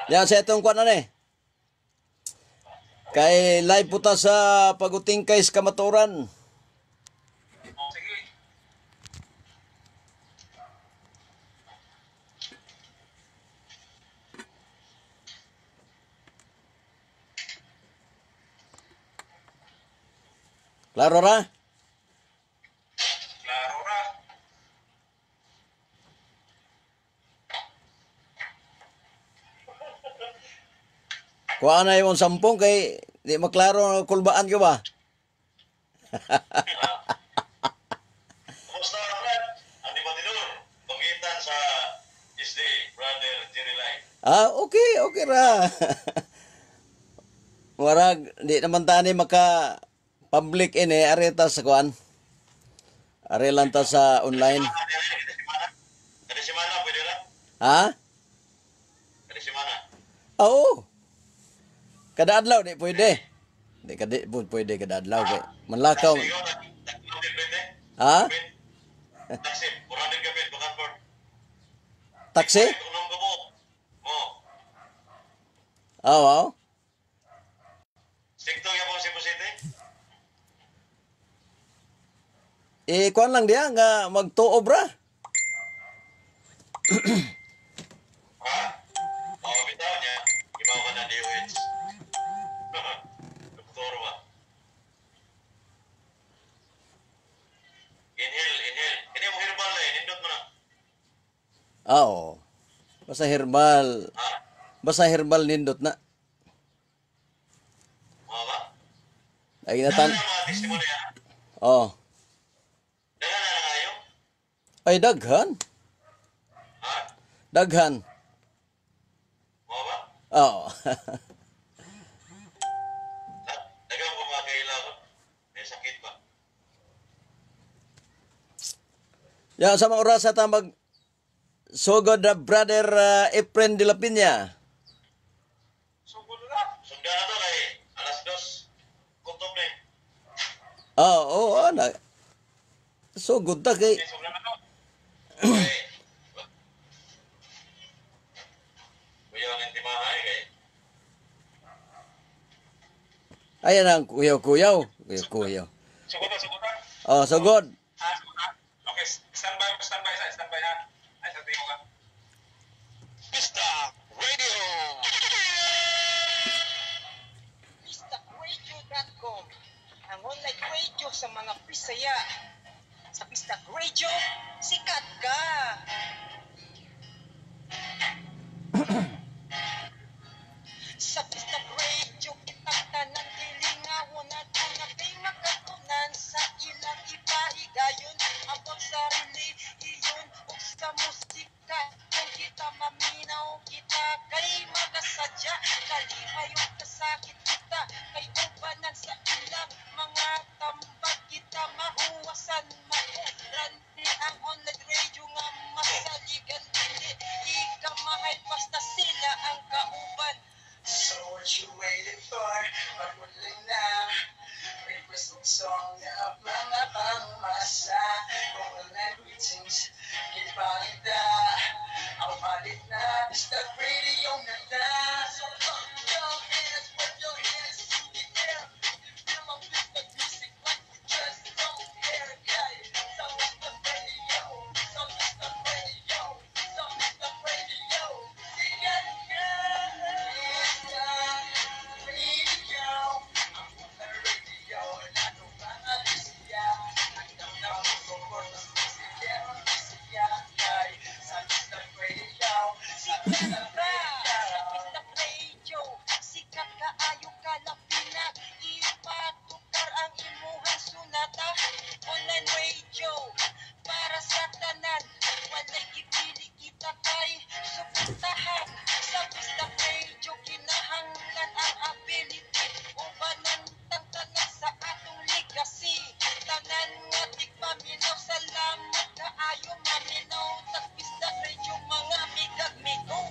Ya sa itong kuan na eh. Kay live po ta sa paguting kay sa kamaturan. Oh, sige. Klaro ra? Klaro ra. Kuha na yung sampung kay di maklaro ang kulbaan ko ba? Kumusta Brad? Ang Debatidor, banggitan sa SD, Brother Jerry Lai. Ah, okay, okay ra. Warag, di naman tani maka public ini areta sa kuan. Are lang ta sa online. Kada semana? Kada semana pwede lang? Ha? Kada semana. Ah, oo. Kada adlaw di pwede. Di kada pwede kada adlaw kay manlakaw. Taxi ikaw, taxi pwede? Ha? Taxi, 400 gabi, bakan board. Taxi? Unong gabo. Oh, Ah, wow. sikto ya po Cebu City? Eh, kuan lang diya nga magtuob ra. Ha? Oo, bitaw niya. Ibaw ka na DOH. Doktor ba? Inhale, inhale. Hindi mo herbal na eh. Nindot mo na. Ah, oo. Basta herbal. Ha? Basta herbal nindot na. Mga ba? Ay natan. Dala na mga testimony ha? Oh. Dala na na kayo? Ay daghan. Ha? Daghan. Mga ba? Oo. Dagang ko mga kaila ko. May sakit ba? Ya sa mga oras ta mag sugod na brother Efren de la Peña. Sugod na. Sundan na to kay 2:00. Kutob na eh. Oo, oh, oh, na. Sugod ta kay Okay, sugod na to. Okay. Kuya ang intimahay kay. ayan ang kuyaw-kuyaw, kuyaw-kuyaw. Sugod na, sugod na. Oh, sugod. Ah, sugod na. Okay, standby, standby, standby ha. Ay, sa tingin ko ka. Vista Radio! BistakRadio.com, ang online radio sa mga Bisaya. Sa Bistak Radio, sikat ka! Sa Bistak Radio, kitang tanan kilingawon at kay makatunan sa ilang ipahigayon about sa relihiyon ug sa musika. Kung kita maminaw, kita kay magasadya, kalipay ug kasakit kita kay ubanan sa ilang mga tambag kita mahuwasan mauran ni ang online radio nga masaligan dili ikamahay basta sila ang kauban. So what you waiting for? Magmuli na. Request ng song na mga pangmasa. Kung online greetings, gipalita. Ang palit na, Mr. Radio na na. So pump your hands, put your hands in the air. Feel my Mr. Music like we just don't care. Yeah. So Mr. Radio, so Mr. Radio, so Mr. Radio. Sikat ka! Mr. Radio, ang unang radio na tumangalisiya. Ang damdam suporta sa musikero siya kay sa Mr. Radio, sa Sikat Mr. ka Radio. sa Bistak Radio, sikat kaayo kalapinag, ipatukar ang imuhang sunata. Online radio para sa tanan, walay gipili kita kay suportahan. Sa Bistak Radio kinahanglan ang ability, ubanan tanan sa atong legacy. Tanan nga tigpaminaw, salamat kaayo maminaw tag Bistak Radio mga migag migo.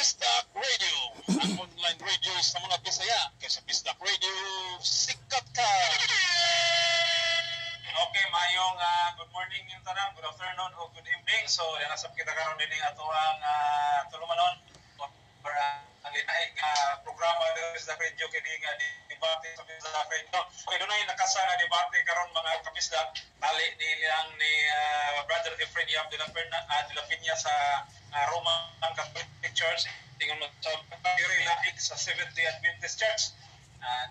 Bisdak Radio, ang online radio sa mga Bisaya. Kaysa Bisdak Radio, sikat ka! Okay, mayong good morning yung tanan, good afternoon o good evening. So, yan nasab kita karon din ato ang tulumanon or ang linahi nga programa ng Bisdak Radio kini nga debate sa Bisdak Radio. Okay, dunay nakasa nga debate karon, mga kabisdak, tali ni lang ni Brother Efrain Yap de la Perna, de la Peña sa Roman Catholic Church ingon mo sa Jerry Laig sa Seventh Day Adventist Church.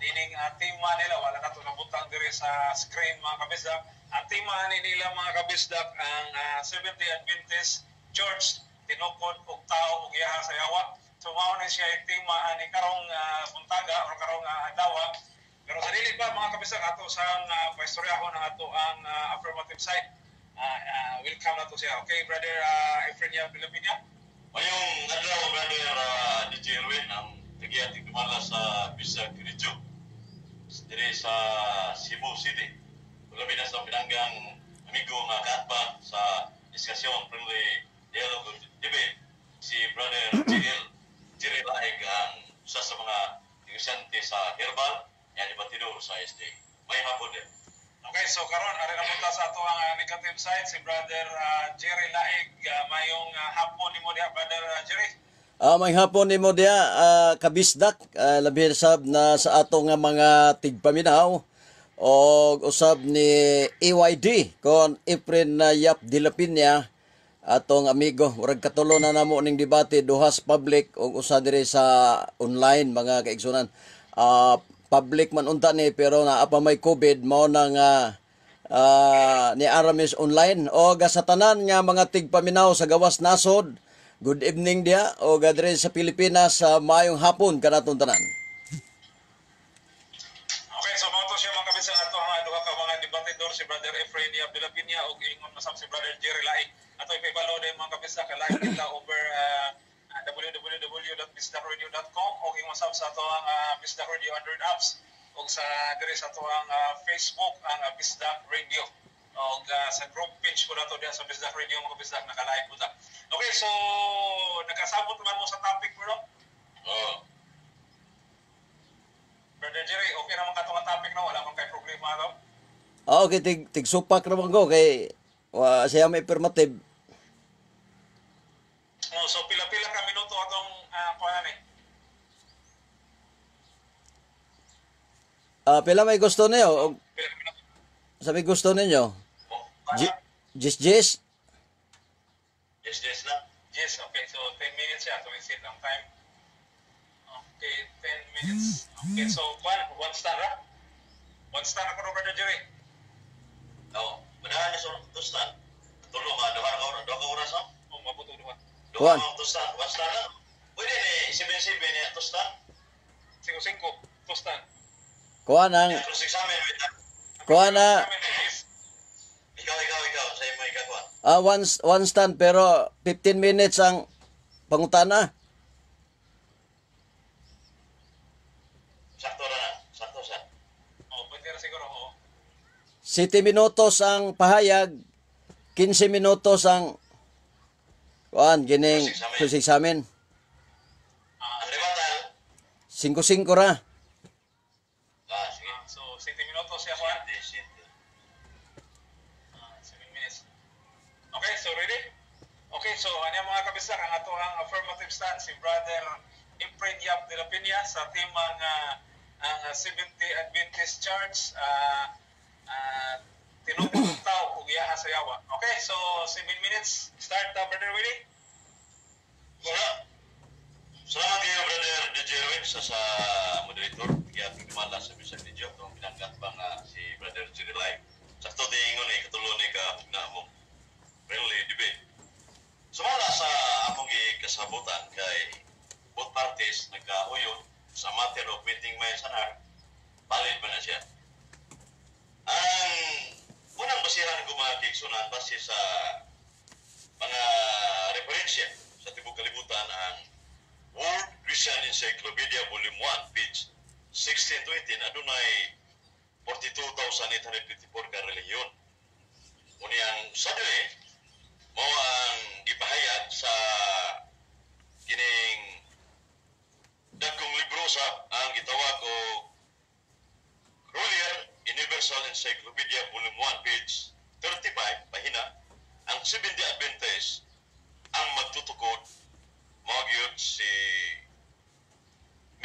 Dining tema nila, wala na ito nabutang diri sa screen, mga kabisdak. Ang tema ni nila, mga kabisdak, ang Seventh Day Adventist Church, tinukod og tao ug yaha sa yawa. So mao na siya yung tema ani karong buntaga or karong adlaw. Pero sa dili pa, mga kabisdak, ato sang paistoryahon ang ato ang affirmative side. Welcome na to siya. Okay, Brother Efrain Yap de la Peña. Mayong adlaw, Brother DJ Erwin, ang tagiya tigdumala sa Bisdak Radio diri sa Cebu City. Labi na sa pinanggang amigo nga kaatbang sa diskusyon, friendly dialogue or debate, si Brother JL Jerry Laig, ang isa sa mga negosyante sa herbal yan debatidor sa SDA. May hapon din. Okay, so karon ari na punta sa ato ang negative side si Brother Jerry Laig. Mayong hapon nimo diha, Brother Jerry. May hapon nimo diha, kabisdak, labi sab na sa ato nga mga tigpaminaw og usab ni EYD kon Efren na Yap de la Peña, atong amigo. Murag katulo na namo ning debate, duha sa public ug usa diri sa online, mga kaigsunan. Public man unta ni pero naa pa may COVID, mao na nga ni Aramis online. O sa tanan nga mga tigpaminaw sa gawas nasod, good evening diha, o diri sa Pilipinas sa maayong hapon kanatong tanan. Okay, so mao to siya, mga kabisdak, ato ang duha ka mga debatidor, si Brother Efrain Yap de la Peña ug ingon masam si Brother Jerry Laig. Ato ipaibalo din, mga kabisdak, live kita over www.bisdakradio.com o ingon masam sa ato ang Bisdak Radio Android apps ug sa diri sa ato ang Facebook, ang Bisdak Radio, og sa group page ko nato diha sa Bisdak Radio, mga kabisdak, naka-live po ta. Okay, so nakasabot man mo sa topic, bro. Oh. Brother Jerry, okay naman kato nga topic, no? Wala man kay problema to. Ah, okay, tigsupak naman ko kay wa siya may affirmative. Oh, so pila-pila ka minuto atong kuha ni? Pila may gusto niyo? Og Pila ka minuto? sa may gusto ninyo? Oh, Jis jis. Yes na. Yes, okay. So 10 minutes siya. So we set ang time. Okay, 10 minutes. Okay, so one star, ha? One star ako, Brother Jerry. Oh, madahan niya sa tustan. Tulo ka, duha ka oras, no? Oh, mabuto duha. Duha One. ka tustan, one star na. Pwede ni 7-7 niya tustan. Singko singko, tustan. Kuha nang Cross examine wait ah. kuha na. Yes. Ikaw, ikaw, ikaw, sa imo ikakuha. One stand pero 15 minutes ang pangutana. Sakto na na, sakto sa. Oh, pwede na siguro. Oh. 7 minutos ang pahayag, 15 minutos ang kuan gining cross examine. Ang rebuttal, 5-5 ra. Ah, sige. So 7 minutos siya kuan. Siyete, siyete. 7 minutes. Okay, so ready? Okay, so ano mga kabisdak, ang ato ang affirmative stand si Brother Efrain Yap de la Peña sa tema nga ang Seventh Day Adventist Church, tinukod ng tao ug yaha sa yawa. Okay, so 7 minutes. Start, Brother Willie. Salamat. Salamat kayo, Brother DJ Erwin, sa moderator. Kaya tigdumala sa Bisdak Radio. Itong pinanggat ba nga si Brother Jerry Live. Sakto tingon ni katulo ni ka na mo friendly debate. Sumala sa among gikasabutan kay both parties nagkauyon sa matter of meeting minds and heart, valid ba na siya? Ang unang basihan ko, mga kaigsunan, base sa mga referensya sa tibok kalibutan, ang World Christian Encyclopedia Volume 1, page 1620, adunay 42,854 ka relihiyon. Unyang sa diri, mao ang gipahayag sa kining usab ang gitawag og Grolier Universal Encyclopedia, Volume 1, page 35, pahina, ang Seventh-day Adventist ang magtutukod mao gyud si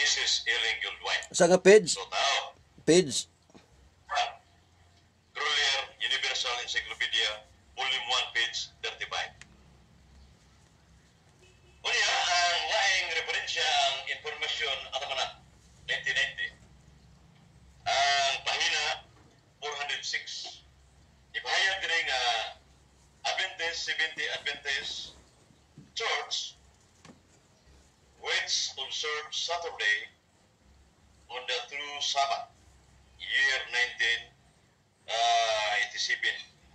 Mrs. Ellen White. Sa nga page? So tao, Page. Grolier Universal Encyclopedia, Volume 1, page 35. Unya, ang laing referensya, ang Information Almanac, 1990. Ang pahina 406. Ipahayag diri nga Adventist, Seventh Adventist Church, which observed Saturday on the true Sabbath, year 1987.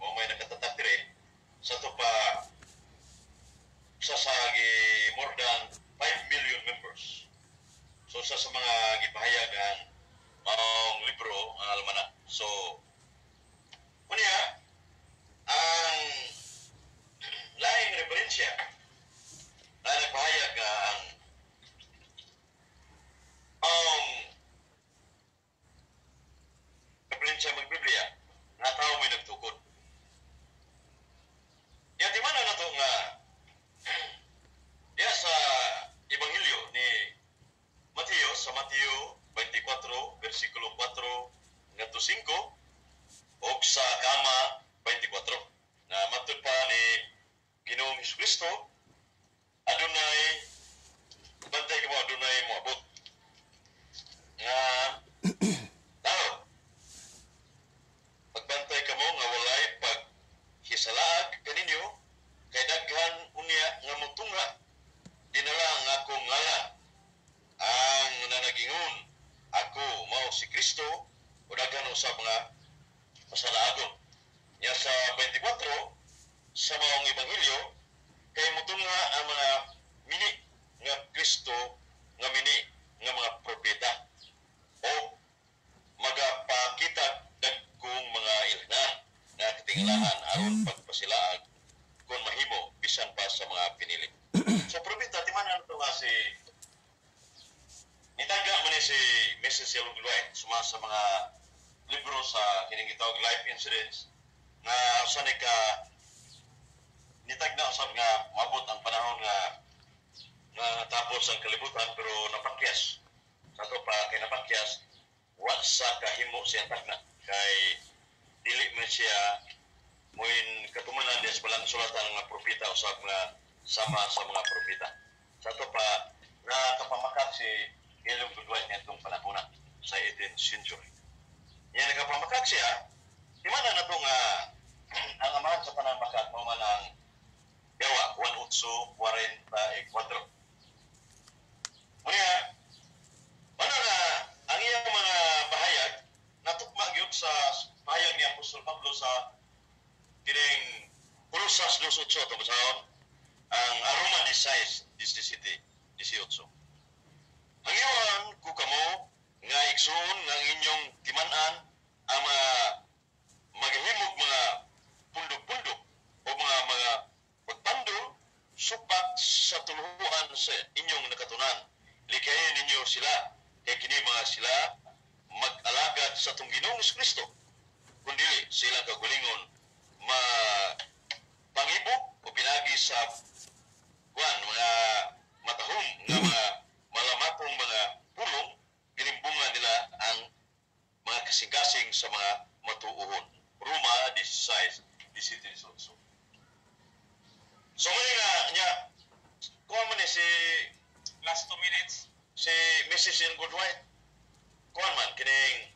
Mao may nakatatak diri sa to pa sa more than 5 million members. So sa mga gipahayag ang maong libro, ang almanak. So unya, ang laing referensya na nagpahayag nga ang referensya mag-Biblia nga tao may nagtukod. Ya, di man na to nga diya sa Ebanghelyo ni Mateo, sa Mateo 24 versikulo 4 ngadto 5 ug sa Kama 24 na matud pa ni Ginoong Hesus, adunay bantay kamo, adunay moabot nga tao. Pagbantay kamo nga walay pag hisalaag kaninyo, kay daghan unya nga mutungha dinala ang akong ngalan, ang nanagingon, "Ako mao si Kristo," o daghan usab nga masalaagon. Nya sa 24 sa maong ebanghelyo, kay mutungha ang mga mini nga Kristo, nga mini nga mga propeta, o magapakita dagkong mga ilhanan nga katingalahan aron pagpasilaag, kung mahimo, bisan pa sa mga pinili. So propeta, timanan to nga si nitagna man ni si Mrs. Ellen White suma sa mga libro sa kining gitawag Life Incidents nga usa ni ka nitagna usab nga moabot ang panahon nga nga tapos ang kalibutan, pero napakyas sa to pa. Kay napakyas, wa sa kahimo siya tagna kay dili man siya moin katumanan des balang sulatan nga propeta usab nga sama sa mga propeta. Sa to pa nakapamakak si Ellen White ngadtong panahona sa 18th century. Yan, nakapamakak siya. Di man na to nga ang amahan sa tanang makak mao man ang Gawa 1844. Unya, ano na ang iyang mga pahayag natukma gyud sa pahayag ni Apostol Pablo sa kining Colosas 2:8. Ito basahon ang Roma 16, 17, 18. Hangyoan ko kamo nga igsuon nga ang inyong timan-an ang mga maghimog mga pundok-pundok o mga pagpandol supak sa tuluhan sa inyong nakatunan. Likayin ninyo sila, kay kini mga sila mag-alagad sa atong Ginoong Kristo. Kun dili sila kagulingon ma pangibok o pinagi sa kuan, mga matahom nga mga malamatong mga pulong, ginimbungan nila ang mga kasing-kasing sa mga matuohon. Roma 16, 17, 18. So ngayon nga niya, kuha man ni si Last 2 minutes. Si Mrs. Ellen White, kuan man kining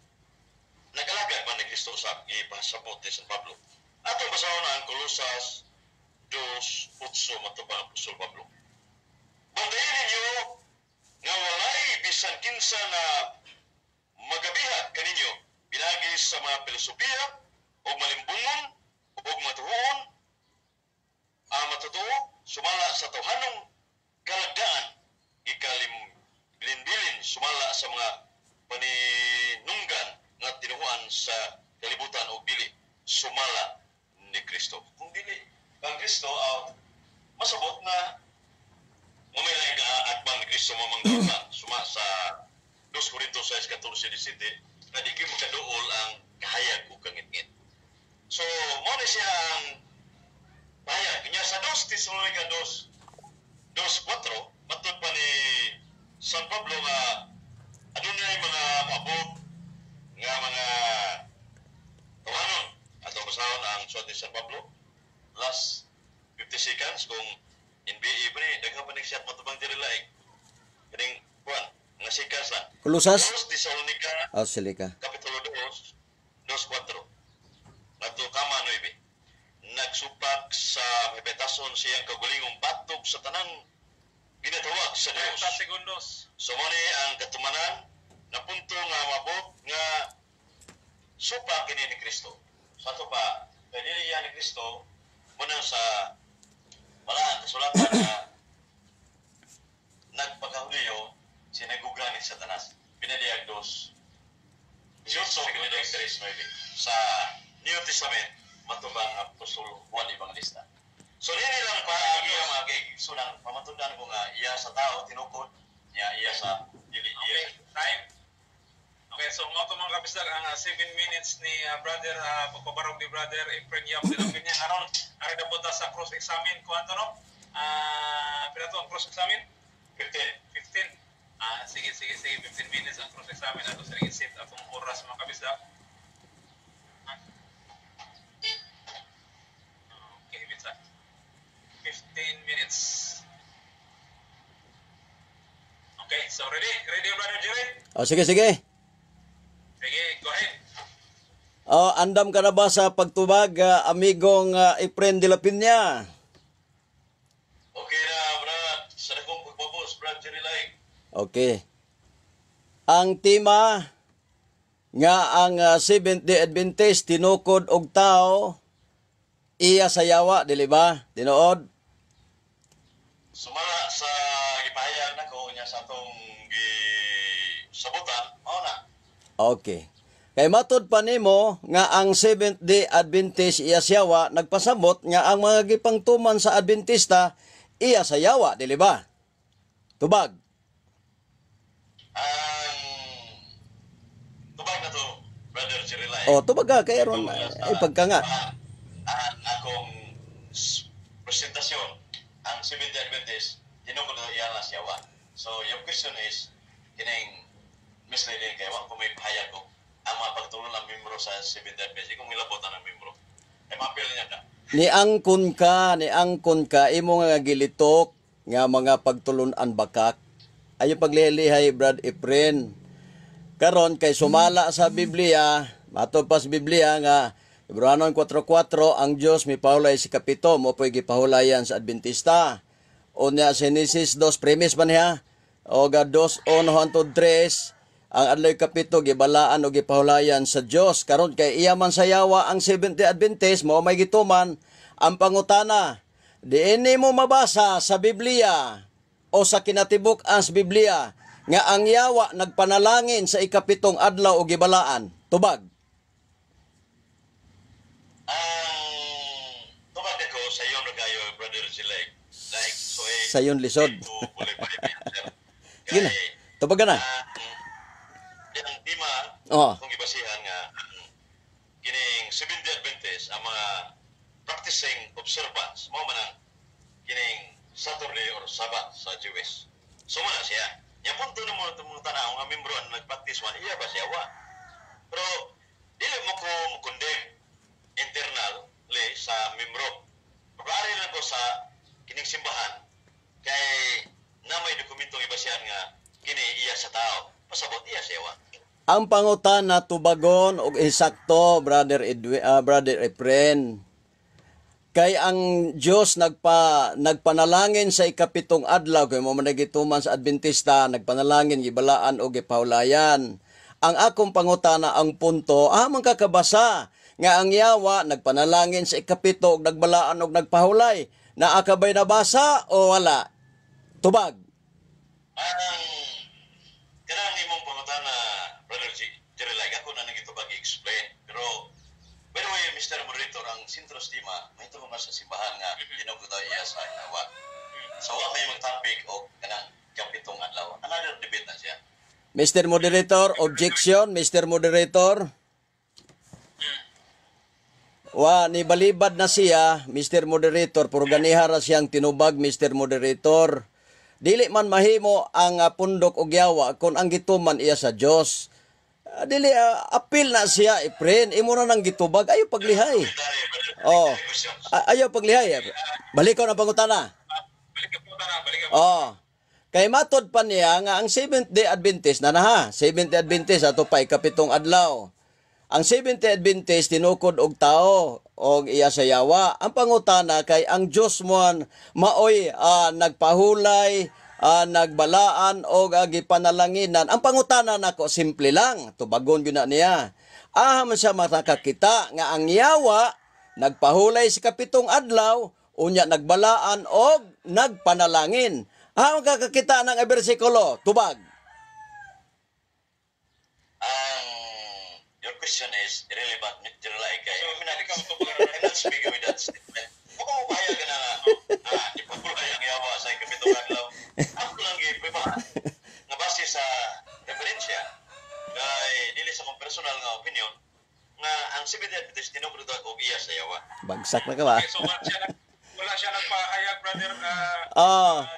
nagalagad man ni Kristo sa ipasabot ni San Pablo. Atong basahon ang Colosas 2:8 matod pa Apostol Pablo. Bantayan ninyo nga walay bisan kinsa na magabihag kaninyo pinagi sa mga filosofiya o malimbungon o matuhoon ang matutuo sumala sa tawhanong kalagdaan, ikalimbilin sumala sa mga paninunggan nga tinuhuan sa kalibutan o dili sumala ni Kristo. Kung dili kang Kristo, masabot na mamay lang ka atbang ni Kristo mamang suma sa 2 Corinto 6:14, 17 nga di kayo makaduol ang kahayag ug kangitngit. So, mao na siya ang pahayag. Nya sa 2 Tesalonica 2 2:4, matod pa ni San Pablo nga adunay mga moabot nga mga tawanon. Ato basahon ang suwat ni San Pablo. Last 50 seconds kung NBA pa ni daghan pa ni siya matubang diri laing. Kaning kuan, mga seconds lang. Kulusas? 2 Tesalonica Oh, silika. Kapitulo 2, 2:4. Ngadto kama 9. Nagsupak sa mabetason siyang kagulingong batok sa tanang ginatawag sa Dios. 30 segundos. So mo ni ang katumanan na punto nga mabot nga supa kini ni Kristo. Sa ato pa, kay dili iya ni Kristo muna sa balaan kasulatan na nagpakahudiyo sinaguga ni Satanas. Pinadiyag 2:18, pinadiyag 3:9 sa New Testament matubang Apostol Juan Evangelista. So dili lang pa ang iya mga kaigsunan, pamatundan ko nga iya sa tao tinukod, iya iya sa dili iya. Okay, time. Okay, so mao to, mga kabisdak, ang 7 minutes ni brother, pagpabarog ni Brother Efren Yap de la Peña. Aron, ari na punta sa cross examine ko ato, no? Pila to ang cross examine? 15. 15. Ah, sige, sige, sige, 15 minutes ang cross examine ato sa set atong oras, mga kabisdak. Ah. Okay, bitsa. 15 minutes. Okay, so ready? Ready, Brother Jerry? Oh, sige, sige. Sige, go ahead. Oh, andam ka na ba sa pagtubag, amigong Efren de la Peña? Okay na, Brad. Sa dakong pagbabos, Brad Jerry Laing. Okay. Ang tema nga ang Seventh Day Adventist tinukod og tao, iya sa yawa, dili ba? Tinuod? Sumala sa gipahayag nako niya sa atong gisabutan, mao na. Okay. Kay matod pa nimo nga ang Seventh Day Adventist iya sa yawa, nagpasabot nga ang mga gipangtuman sa Adventista iya sa yawa, dili ba? Tubag. Ang tubag na to, Brother Jerry Laing. Oh, tubag ka kay aron ay pagkanga. Ang akong presentasyon, ang Seventh Day Adventist, tinukod na iya na siya. So, your question is, kining misleading kay wa ko may pahayag ko ang mga pagtulong ng membro sa Seventh Day Adventist, kung milabotan ng membro. Ay mapil niya ka. Niangkon ka imo nga gilitok nga mga pagtulunan bakak. Ayo paglilihay, Brad Efren. Karon kay sumala sa Biblia, matod pa sa Biblia nga Hebreohanon 4:4, ang Dios mipahulay sa ikapito, mao po'y gipahulayan sa Adventista. Unya Genesis 2 premise man niya. O ga 2:1 hangtod 3, ang adlaw kapito gibalaan o gipahulayan sa Dios. Karon kay iya man sa yawa ang Seventh Day Adventist, mao may gituman ang pangutana. Diin mo mabasa sa Biblia o sa kinatibuk-an sa Biblia nga ang yawa nagpanalangin sa ikapitong adlaw o gibalaan? Tubag. Ang tubag ko sa iyo na kayo, Brother Silek. Like, so, eh, Sayon lisod. to sir. Sige na. Kay, Tubag ka na. Ang tema, kung ibasihan nga, ang kining Seventh Day Adventist, ang mga practicing observance, mao man ang kining Saturday or Sabbath sa Jewish. So mo na siya. Yang punto na mo itong tanaw nga membro ang nag-practice man, iya ba siya wa? Pero dili mo ko mo-condemn internally sa membro. Pero ari lang ko sa kining simbahan kay na may dokumentong ibasihan nga kini iya sa tao. Pasabot iya siya wa. Ang pangutana, tubagon og eksakto, Brother Edwin, Brother Efren. Kay ang Dios nagpanalangin sa ikapitong adlaw kay mo man nagituman sa Adventista nagpanalangin, gibalaan og gipahulayan. Ang akong pangutana, ang punto, man kakabasa nga ang yawa nagpanalangin sa ikapito og nagbalaan og nagpahulay. Naa ka bay nabasa o wala? Tubag. Ang kanang imong pangutana, Brother Jerry Like, ako na nagitubag i-explain. Pero by the way, Mr. Moderator, ang Sentro Stima, may nga sa simbahan nga tinuod iya sa yawa. So wa may mag-topic o kanang kapitong adlaw. Another debate na siya. Mr. Moderator, objection, Mr. Moderator. Wa ni balibad na siya, Mr. Moderator, pero ganiha ra siyang tinubag, Mr. Moderator. Dili man mahimo ang pundok og yawa kung ang gituman iya sa Dios. Dili apil na siya, Efren, imo na nang gitubag ayo paglihay. Oh. Ayaw paglihay. Balik ko na pangutana. Balik ka po na, balik ka. Oh. Kay matod pa niya nga ang Seventh Day Adventist na na ha, Seventh Day Adventist ato pa ikapitong adlaw. Ang Seventh Day Adventist tinukod og tao og iya sa yawa. Ang pangutana kay ang Dios mo maoy nagpahulay, nagbalaan og gipanalanginan. Ang pangutana nako simple lang, tubagon gyud na niya. Aha man siya makakita nga ang yawa nagpahulay sa kapitong adlaw, unya nagbalaan og nagpanalangin. Ha kakakita ng bersikulo, tubag. Ang your question is irrelevant, Jerlai, kay So, I'm not, hindi ka matubag. I'm not speaking with that statement. Kung mo pahayag ka na nga, ipapulay ang yawa sa ikapitong adlaw. Ako lang giprubahan nga base sa referensya kay dili sa akong personal nga opinion nga ang Seventh Day Adventist tinukod og iya sa yawa. Bagsak na ka ba? Okay, so wala siya nagpahayag, brother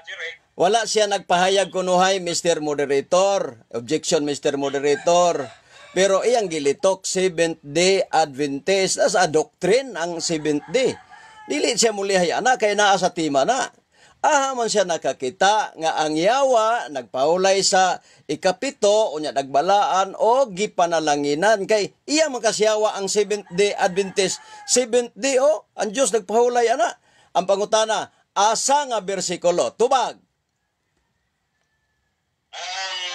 Jerry. Wala siya nagpahayag kunuhay, Mr. Moderator. Objection, Mr. Moderator. Pero iyang gilitok, Seventh Day Adventist. As a doctrine ang Seventh Day. Dili siya mulihay ana kay naa sa tima na. Aha man siya nakakita nga ang yawa nagpahulay sa ikapito unya nagbalaan o gipanalanginan kay iya man kasiyawa ang Seventh Day Adventist. Seventh Day, oh, ang Dios nagpahulay ana. Ang pangutana, asa nga bersikulo? Tubag. Ang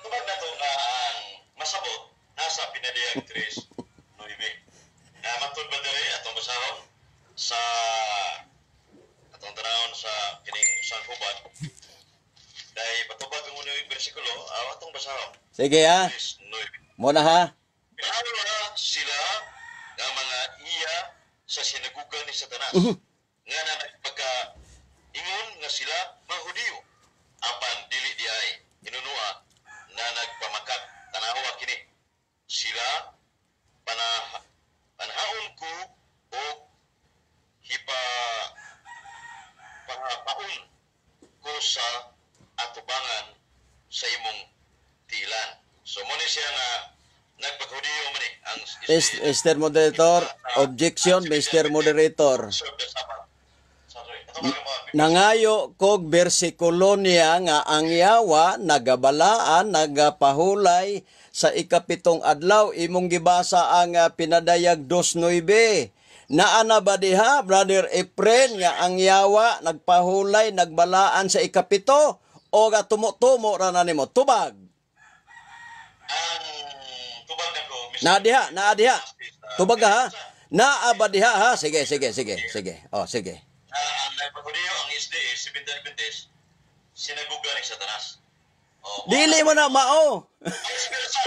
tubag na to nga ang masabot nasa Pinadayag 3:9. Na matud ba diri atong basahon sa atong tanawon sa kining usang hubad. Dahil patubag ang unang bersikulo, atong basahon. Sige ha. 3:9. Muna ha. Lalo sila nga mga iya sa sinagugan ni Satanas. Nga na nagpagka ingon nga sila mga Hudiyo. Apan dili di ay hinunua na nagpamakat tanawa kini. Sila panahaon ko o hipa pahapaon ko sa atubangan sa imong tilan. So mo ni siya nga nagpaghudiyo man ni ang Mr. Moderator, objection, Mr. Moderator. Serve the Sabbath. Sorry. Ato mga Nangayo kog bersikulo niya nga ang yawa nagabalaan, nagapahulay sa ikapitong adlaw. Imong gibasa ang Pinadayag 2:9. Naa na ba diha, Brother Efren, nga ang yawa nagpahulay, nagbalaan sa ikapito o ga tumo-tumo ra na nimo? Tubag. Ang tubag nako, Mr. Naa diha, naa diha. Tubag ka, ha? Naa ba diha ha? Sige, sige, sige, sige. Oh, sige. Na ang nagpaghudiyo ang SDA, Seventh Day Adventist, sinagugan ni Satanas. Oh, Dili mo na mao. Vice versa.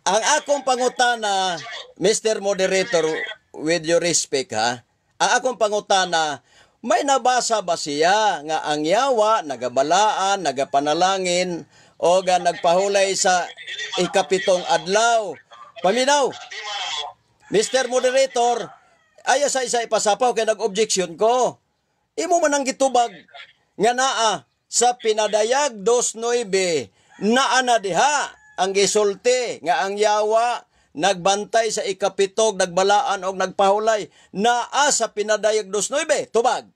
Ang akong pangutana, Mr. Moderator, with your respect ha, ang akong pangutana, may nabasa ba siya nga ang yawa nagabalaan, nagapanalangin, o ga nagpahulay sa ikapitong adlaw? Paminaw, Ang tema na mo, Mr. Moderator, ayaw sa isa ipasapaw kay nag-objection ko. Imo man ang gitubag nga naa sa Pinadayag 2:9, naa na diha ang gisulti nga ang yawa nagbantay sa ikapitog, nagbalaan og nagpahulay, naa sa Pinadayag 2:9. Tubag.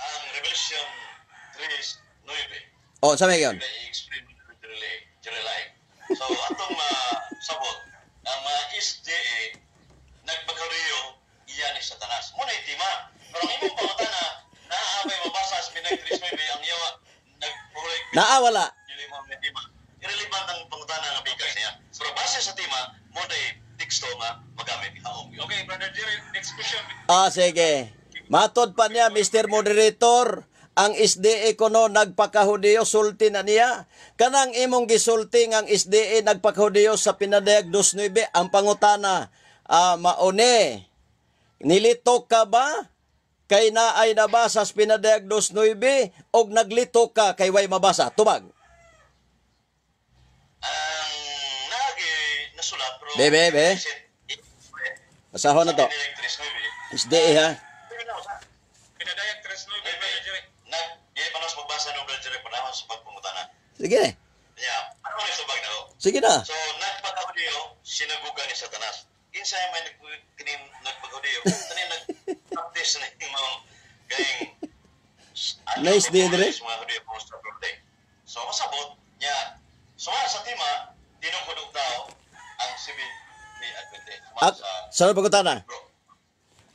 Ang Revelation 3:9. O, sa may yun. Na-explain literally. So, atong masabot, ang mga SDA, nagpaghudiyo, iya ni Satanas. Muna yung tema. Pero ang imong pangutana, naa bay mabasa sa Pinadayag 3:9, ang yawa, nagpahulay, Naa wala. dili mo ang tema. Irrelevant ang pangutana nga bigas niya. Pero base sa tema, mo na teksto nga magamit haong yun. Okay, Brother Jerry, next question. Ah, sige. Matod pa niya, Mr. Moderator, ang SDA kuno nagpakahudiyo, sulti na niya. Kanang imong gisulti nga ang SDA nagpakahudiyo sa Pinadayag 2:9, ang pangutana, maone, nilitok ka ba? Kay naay nabasa sa Pinadayag 2.9 og naglito ka kay way mabasa. Tubag. Ang nagi nasulat pero Be, be, be. Basahon na to. Pinadayag 3.9. SDA ha. Pinadayag 3.9, Brother Jerry. Nag dili pa nas magbasa no, Brother Jerry, panahon sa pagpangutana. Sige. Nya, ano ni tubag na ko? Sige na. So nagpakahudiyo sinagugan ni Satanas. Kinsa may nag kining nagpakahudiyo? Kani nag-practice na yung mga gaing Nice day, Dre. mga Hudiyo po sa birthday. So masabot niya suma sa tima tinukod og tao ang Seventh Day Adventist. Suma Ak sa sa pagutana. bro.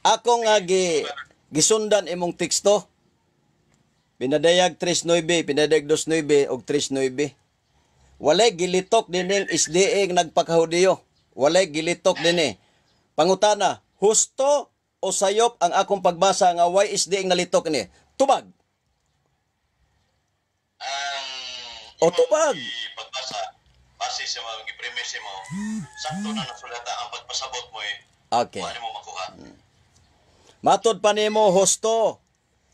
Ako nga gisundan imong teksto. Pinadayag 3.9, Pinadayag 2.9 og 3.9. Walay gilitok dining SDA nga nagpakahudiyo. Walay gilitok dinhi. Pangutana, husto o sayop ang akong pagbasa nga way SDA nga nalitok ni? Tubag. Ang O, imong tubag. Pagbasa base sa mga gipremise mo, sakto na nasulata ang pagpasabot mo eh. Okay. Wala mo makuha. Matod pa nimo husto.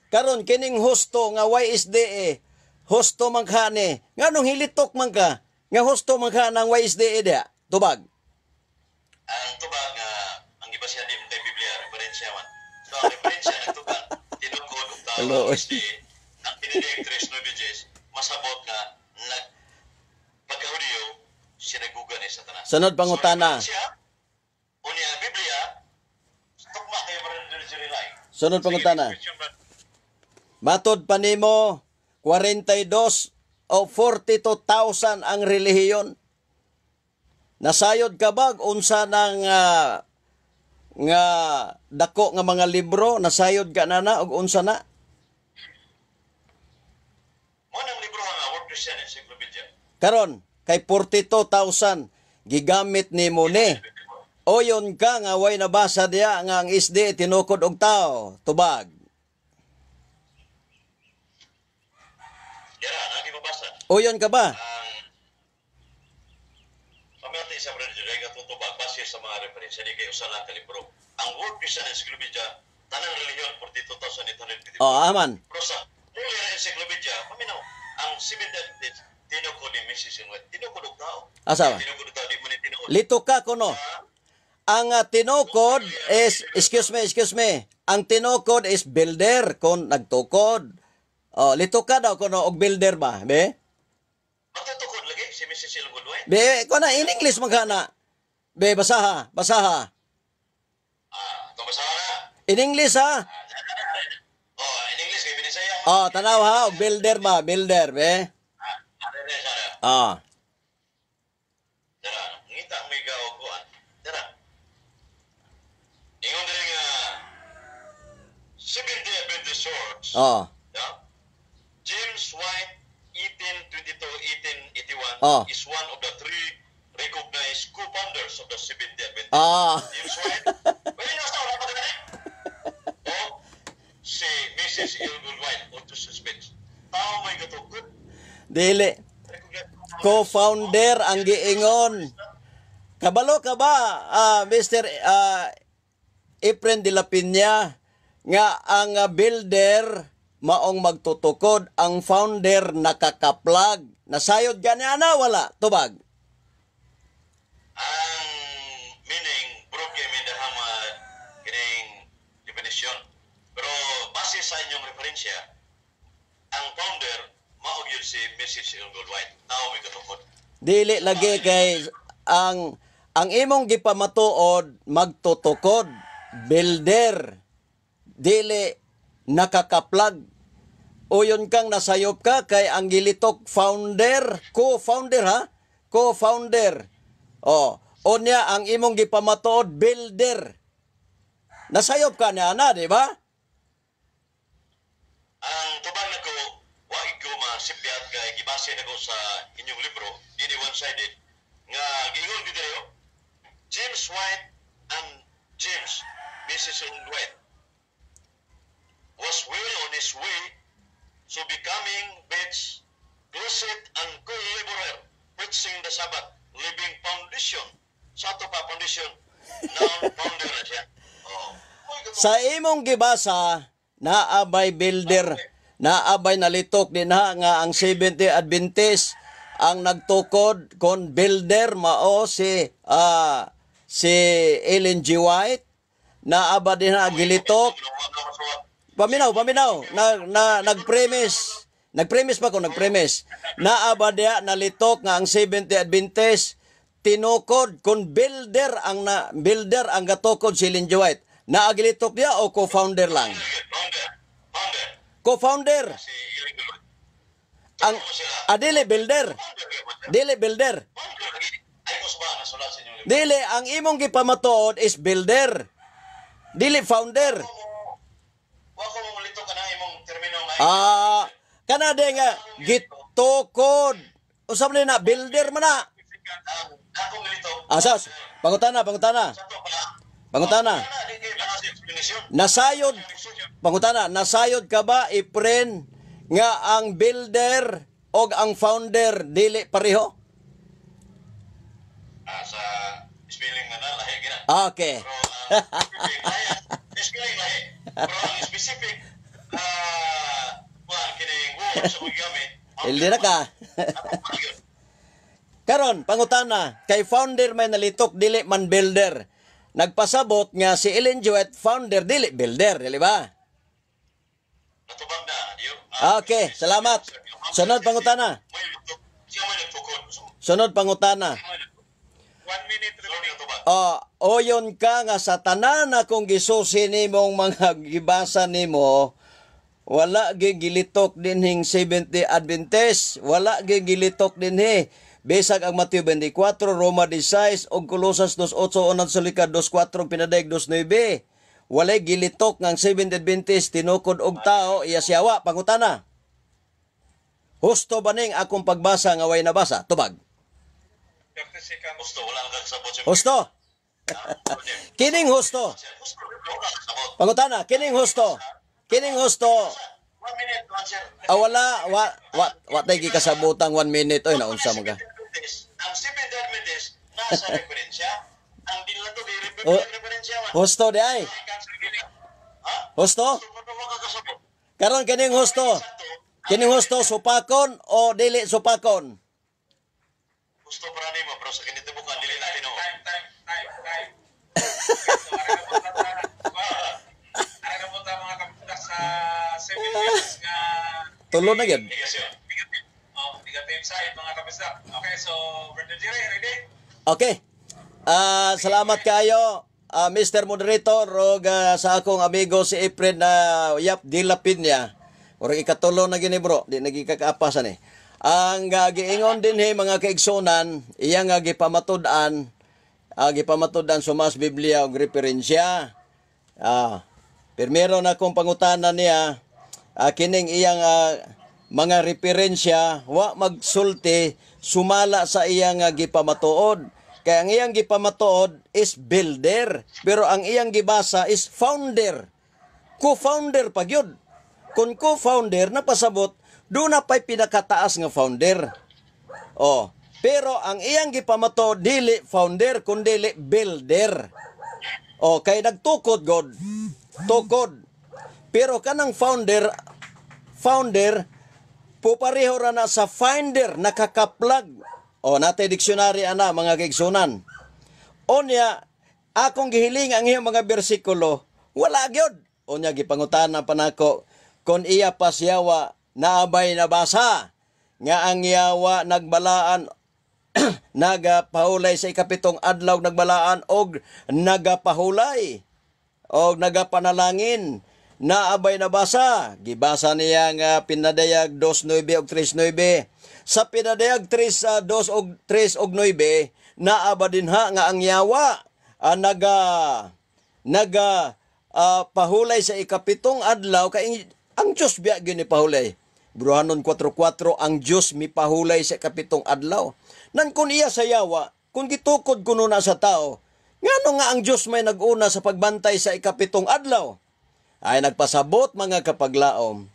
Karon kining husto nga YSDA, husto man ka ni. Nganong hilitok man ka? Nga husto man ka ng YSDA diha? Tubag. Ang tubag nga ang gibasihan di mo kay Biblia referensya man. So ang referensya nagtubag tinukod og tao Hello. ang SDA, ang Pinadayag 3.9 Jes, masabot nga nag pagkahudiyo sinagugan ni Satanas. Sunod pangutana. So, referensya, unya Biblia tukma kayo Brother Jerry Lai. Sunod pangutana. Question, brother. Matod pa nimo 42 o 42,000 ang relihiyon. Nasayod ka ba unsa nang nga dako nga mga libro, nasayod ka na na og unsa na? Mo nang libro nga World Christian Encyclopedia. Karon kay 42,000 gigamit nimo ni. Oyon ka nga way nabasa diya nga ang SDA tinukod og tao, tubag. Yara, nagi mabasa. Oyon ka ba? Ang pamilya sa Brother Jerry nga tutubag base sa mga referensya di kay usa lang ka libro. Ang World Christian Encyclopedia tanang relihiyon 42,854. O, aman. Pero sa Holy Encyclopedia, paminaw, ang Seventh Day Adventist tinukod ni Mrs. White, tinukod og tao. Asa ba? Tinukod og tao, di mo ni tinuod. Lito ka kuno. Ang tinukod is, excuse me, excuse me. Ang tinukod is builder kon nagtukod. Oh, lito ka daw kuno og builder ba, be? Matutukod lagi si Mrs. Ellen White. Be, kuno in English man kana. Be, basaha, basaha. Ah, itong basahan na. In English ha. Oh, in English kay Binisaya. Oh, tanaw ha, og builder ba, builder, be. Ah, ano na siya. Ah. Dara, ngita may gaw kuan. Dara. Ingon diri nga Seventh Day Adventist Church. Oh. Yeah? James White 1822-1881 is one of the three recognized co-founders of the Seventh Day Adventist. James White. Wala na sa wala pa din. Oh, si Mrs. Elwood White o Joseph Smith. Tao may gatukod. Dili. Co-founder ang giingon. Kabalo ka ba, Mr. Efren de la Peña, nga ang builder maong magtutukod, ang founder nakakaplag. Nasayod gani ana wala? Tubag. Ang meaning, bro, kay may dahama kining definition. Pero base sa inyong referensya, ang founder mao gyud si Mrs. Elwood White. Tao may katukod. Dili lagi kay ang imong gipamatuod magtutukod, builder, dili nakakaplag. Uyon kang nasayop ka kay ang gilitok founder, co-founder ha, co-founder. Oh, unya ang imong gipamatuod builder. Nasayop ka niya na, di ba? Ang tubag nako, wa ko masipyat kay gibase nako sa inyong libro, dili one-sided, nga giingon gyud diri, oh, James White and James, Mrs. White, was well on his way to becoming Bates closet and co-laborer, preaching the Sabbath, living foundation. Sa ato pa foundation, noun founder na siya. Oh. Sa imong gibasa, Naa bay builder, naa bay nalitok dinha nga ang Seventh-day Adventist ang nagtukod kon builder mao si Ellen G. White? Naa ba dinha gilitok? Paminaw, paminaw. Na, na nagpremise. Nagpremise pa ko, nagpremise. Naa ba diha nalitok nga ang Seventh-day Adventist tinukod kung builder ang na builder ang gatukod si Ellen G. White? Naa gilitok diha o co-founder lang? Founder. Founder. Co-founder. Si Ellen G. White. Ang dili builder. Dili builder. Founder lagi. Ay ko ba nasulat sa inyong libro? Dili, ang imong gipamatuod is builder. Dili founder. Wa ko mo lito ka na imong termino nga. Ah, kana de nga gitukod. Unsa man na builder man na? Ang akong lito. Asas, pangutana, pangutana. Sa to pa. Pangutana. Kana di kay para sa explanation. Nasayod, pangutana, nasayod ka ba, Ipren, nga ang builder og ang founder dili pareho? Ah, sa spelling na na lahi gina. Okay. Pero ang specific lahi, spelling lahi. Pero ang specific kuan kining word sa paggamit. Hindi na ka. Ako pa yun. Karon, pangutana, kay founder may nalitok, dili man builder. Nagpasabot nga si Ellen G. White founder, dili builder, dili ba? Natubag na. Okay, salamat. Sunod pangutana. May siya may nagtukod. Sunod pangutana. May nagtukod. 1 minute Sunod remaining. natubag. Oh, oyon ka nga sa tanan akong gisusi nimong mga gibasa nimo, wala gilitok dinhing Seventh-day Adventist, wala gilitok dinhi. Bisag ang Mateo 24, Roma 16, ug Colosas 2:8, Unang Sulika 2:4, Pinadayag 2:9. Walay gilitok ng Seventh-day Adventist tinukod og tao iya siyawa. Pangutana. Husto ba ning akong pagbasa nga way nabasa? Tubag. 30 seconds. Gusto, wala nang kasabot sa Husto. Kining husto. Gusto, wala kasabot. Pangutana, kining husto. Kining husto. 1 minute to answer. Ah, wala, wa tay gikasabotang 1 minute, oy, naunsa mo ka. Ang Seventh Adventist nasa referensya. Ang dili to Oh. referensya man. Husto di ay. Ha? Husto? Gusto mo ka kasabot. Karon kining husto. Kining husto supakon o dili supakon? Gusto para nimo pero sa kinitibukan dili na tinuod. Time, time, time, time. Okay, so, ara na po ta, mga kabisdak, sa 7 minutes nga Tulo na gyud. Negasyon. Negative. Oh, negative side, mga kabisdak. Okay, so Brother Jerry, ready? Okay. Ah, salamat kayo, Mr. Moderator ug sa akong amigo si Efren na Yap Dila Pinya. Murag ikatulo na gini, bro, di nagikakaapasan eh. Ang giingon dinhi, mga kaigsunan, iya nga gipamatud-an sumas Biblia og referensya. Primero na akong pangutana niya, kining iyang mga referensya wa magsulti sumala sa iyang gipamatuod. Kaya ang iyang gipamatuod is builder, pero ang iyang gibasa is founder. Co-founder pa gyud. Kung co-founder, napasabot, doon na pa'y pinakataas nga founder. Oh, pero ang iyang gipamatuod dili founder kundi builder. Oh, kay nagtukod god. Tukod. Pero kanang founder, founder pupareho ra na sa finder, nakakaplag. O, natay dictionary ana, mga kaigsunan. Onya, akong gihiling ang iyang mga bersikulo, wala gyud. Onya, gipangutana pa nako kon iya pa siyawa naabay nabasa nga ang yawa nagbalaan, nagapahulay sa ikapitong adlaw, nagbalaan og nagapahulay og nagapanalangin? Naabay nabasa? Gibasa niya nga Pinadayag 2.9 og 3.9. Sa Pinadayag 3 2 og 3 og 9, naaba dinha nga ang yawa naga naga pahulay sa ikapitong adlaw? Kay ang Diyos biya gyud ni pahulay. Bruhanon 4.4, ang Diyos mipahulay sa ikapitong adlaw. Nan kun iya sa yawa, kung gitukod kuno na sa tao, ngano nga ang Diyos may nag-una sa pagbantay sa ikapitong adlaw? Ay nagpasabot, mga kapaglaom,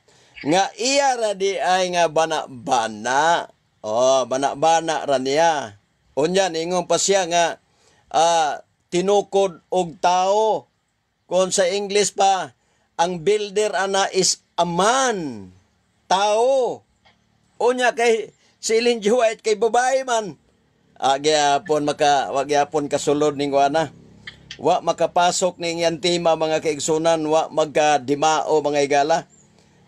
nga iya ra di ay nga bana-bana. Oh, bana-bana ra niya. Unya ningon pa siya nga tinukod og tao. Kung sa English pa, Ang builder ana is a man, tao. Unya kay si Ellen G. White kay babae man. Ah, gyapon maka wa gyapon kasulod ning ana. Wa makapasok ning iyang tema, mga kaigsunan, wa magkadimao, mga higala.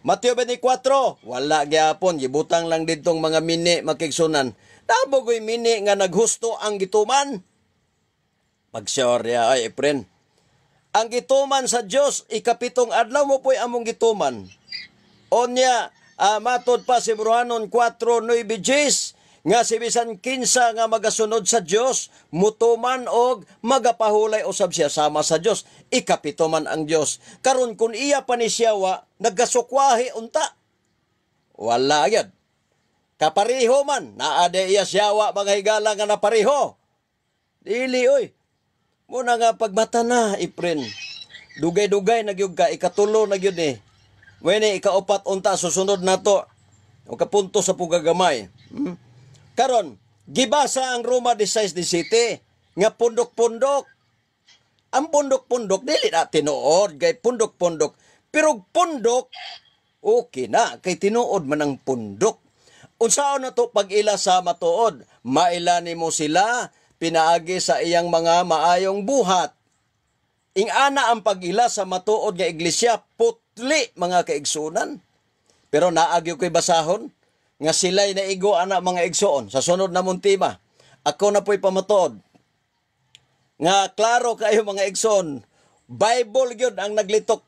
Mateo 24, wala gyapon, gibutang lang ditong mga mini, mga kaigsunan. Tabo ko'y mini nga naghusto ang gituman. Pagsorya ay, friend. Ang gituman sa Dios ikapitong adlaw mo po'y among gituman. Onya, matod pa si Hebreohanon 4:9 nga si bisan kinsa nga magasunod sa Dios mutuman og magapahulay usab siya sama sa Dios, ikapito man ang Dios. Karon kun iya pa ni siyawa nagasukwahi unta, wala gyud kapariho man naa de iya siyawa, mga higala, nga napariho. Dili oy. Muna nga pagmata na, Ipren. Dugay-dugay na gyud ka, ikatulo na gyud eh. Wene, ikaupat unta, susunod na to. O kapunto sa pugagamay. Karon, gibasa ang Roma 16:17 nga pundok-pundok. Ang pundok-pundok, dili na tinuod, kay pundok-pundok. Pero pundok, okay na, kay tinuod man ang pundok. Unsaon na to pag-ila sa matuod? Maila nimo sila, pinaagi sa iyang mga maayong buhat. Ingana ang pag-ila sa matuod nga iglesia, putli, mga kaigsunan. Pero naagyo ko'y basahon, nga sila'y naigo ana, mga igsoon. Sa sunod na mong tema, ako na po'y pamatuod. Nga klaro kayo, mga igsoon, Bible gyud ang naglitok.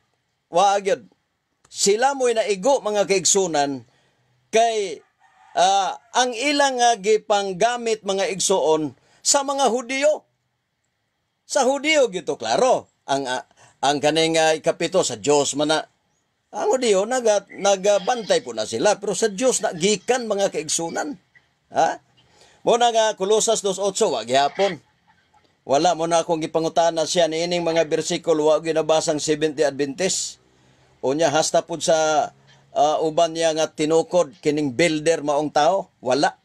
Wa gyud. Sila mo'y naigo, mga kaigsunan, kay ang ilang nga gipanggamit, mga igsoon, sa mga Hudiyo. Sa Hudiyo gito klaro. Ang kaning ikapito sa Dios man na. Ang Hudiyo nagabantay po na sila pero sa Dios na gikan, mga kaigsunan. Ha? Mo na nga Kolosas 2:8 wa gihapon. Wala mo na akong gipangutana siya niining mga bersikulo, wa ginabasang Seventh Adventist. Unya hasta pud sa uban niya nga tinukod kining builder maong tao, wala.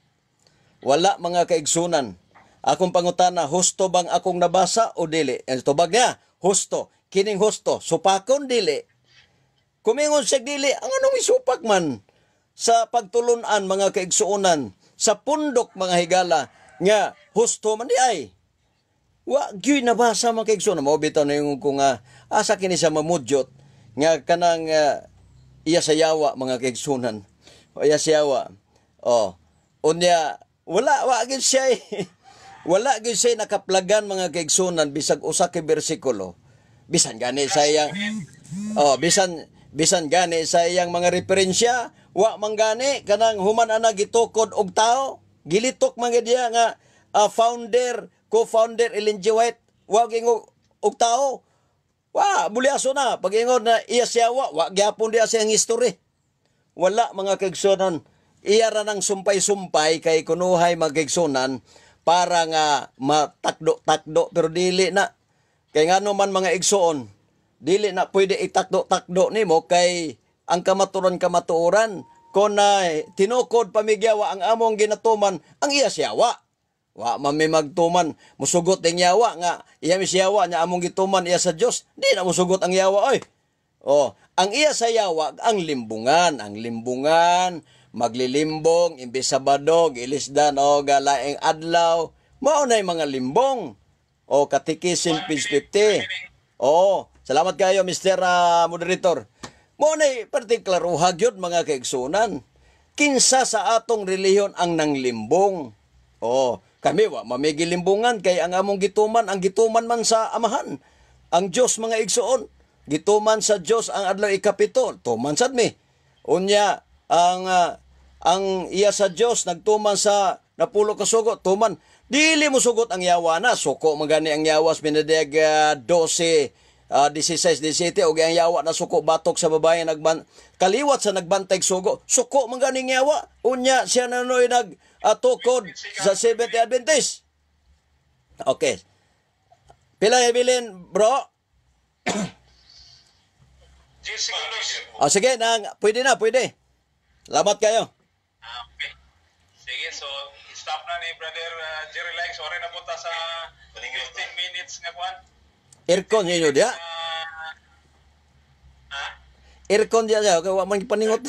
Wala, mga kaigsunan. Akong pangutana, husto bang akong nabasa o dili? Eh, tubag niya, husto. Kining husto, supakon dili? Kumingon siya dili, ang anong isupak man sa pagtulunan, mga kaigsuonan, sa pundok, mga higala, nga husto man di ay. Wa gyud nabasa, mga kaigsuonan. Mao bitaw na yung kung asa kini siya mamudyot nga kanang iya sa yawa, mga kaigsunan. O iya sa yawa. Oh. Unya wala wa gyud siya eh. Wala gyud siya nakaplagan, mga kaigsunan, bisag usa ka bersikulo. Bisan gani sa iyang oh, bisan bisan gani sa iyang mga referensya, wa man gani kanang human ana gitukod og tao, gilitok man gid diya nga founder, co-founder Ellen G. White, wa gingo og tao. Wa bulyaso na pag-ingon na iya siya wa, wa gyapon diya siyang history. Wala, mga kaigsunan. Iya ra nang sumpay-sumpay kay kunuhay, mga kaigsunan, para nga matakdo-takdo pero dili na. Kay ngano man, mga igsoon, dili na pwede itakdo-takdo nimo kay ang kamaturan kamatuoran kon na tinukod pamigyawa ang among ginatuman ang iya siyawa. Wa man mi magtuman, musugot ding yawa nga iya mi siyawa nya among gituman iya sa Dios. Di na musugot ang yawa oy. Oh, ang iya sa yawa ang limbungan, maglilimbong imbes Sabado, gilisdan og laing adlaw. Mao nay mga limbong. O Catechism page 50. Oh, salamat kayo, Mr. Moderator. Mao nay partiklaruha gyud, mga kaigsunan. Kinsa sa atong relihiyon ang nanglimbong? Oh, kami wa mamigilimbungan kay ang among gituman ang gituman man sa Amahan. Ang Dios, mga igsoon. Gituman sa Dios ang adlaw ikapito, tuman sad mi. Unya ang iya sa Dios nagtuman sa napulo ka sugo, tuman. Dili mo sugot ang yawa na, suko man gani ang yawas pinadeg 12 16, 17 og ang yawa na suko batok sa babae nagban kaliwat sa nagbantay sugo, suko man gani ang yawa. Unya siya na noy nag tukod sa Seventh Adventist. Okay. Pila bilin, bro? 10 segundos. Oh, sige, nang, pwede na, pwede. Salamat kayo. Ah, okay. Sige, so stop na ni Brother Jerry Like. Sorry na punta sa 15 minutes nga kuan. Aircon ninyo diya. Ah, ah, Aircon diya siya, kay wa man gipaningot.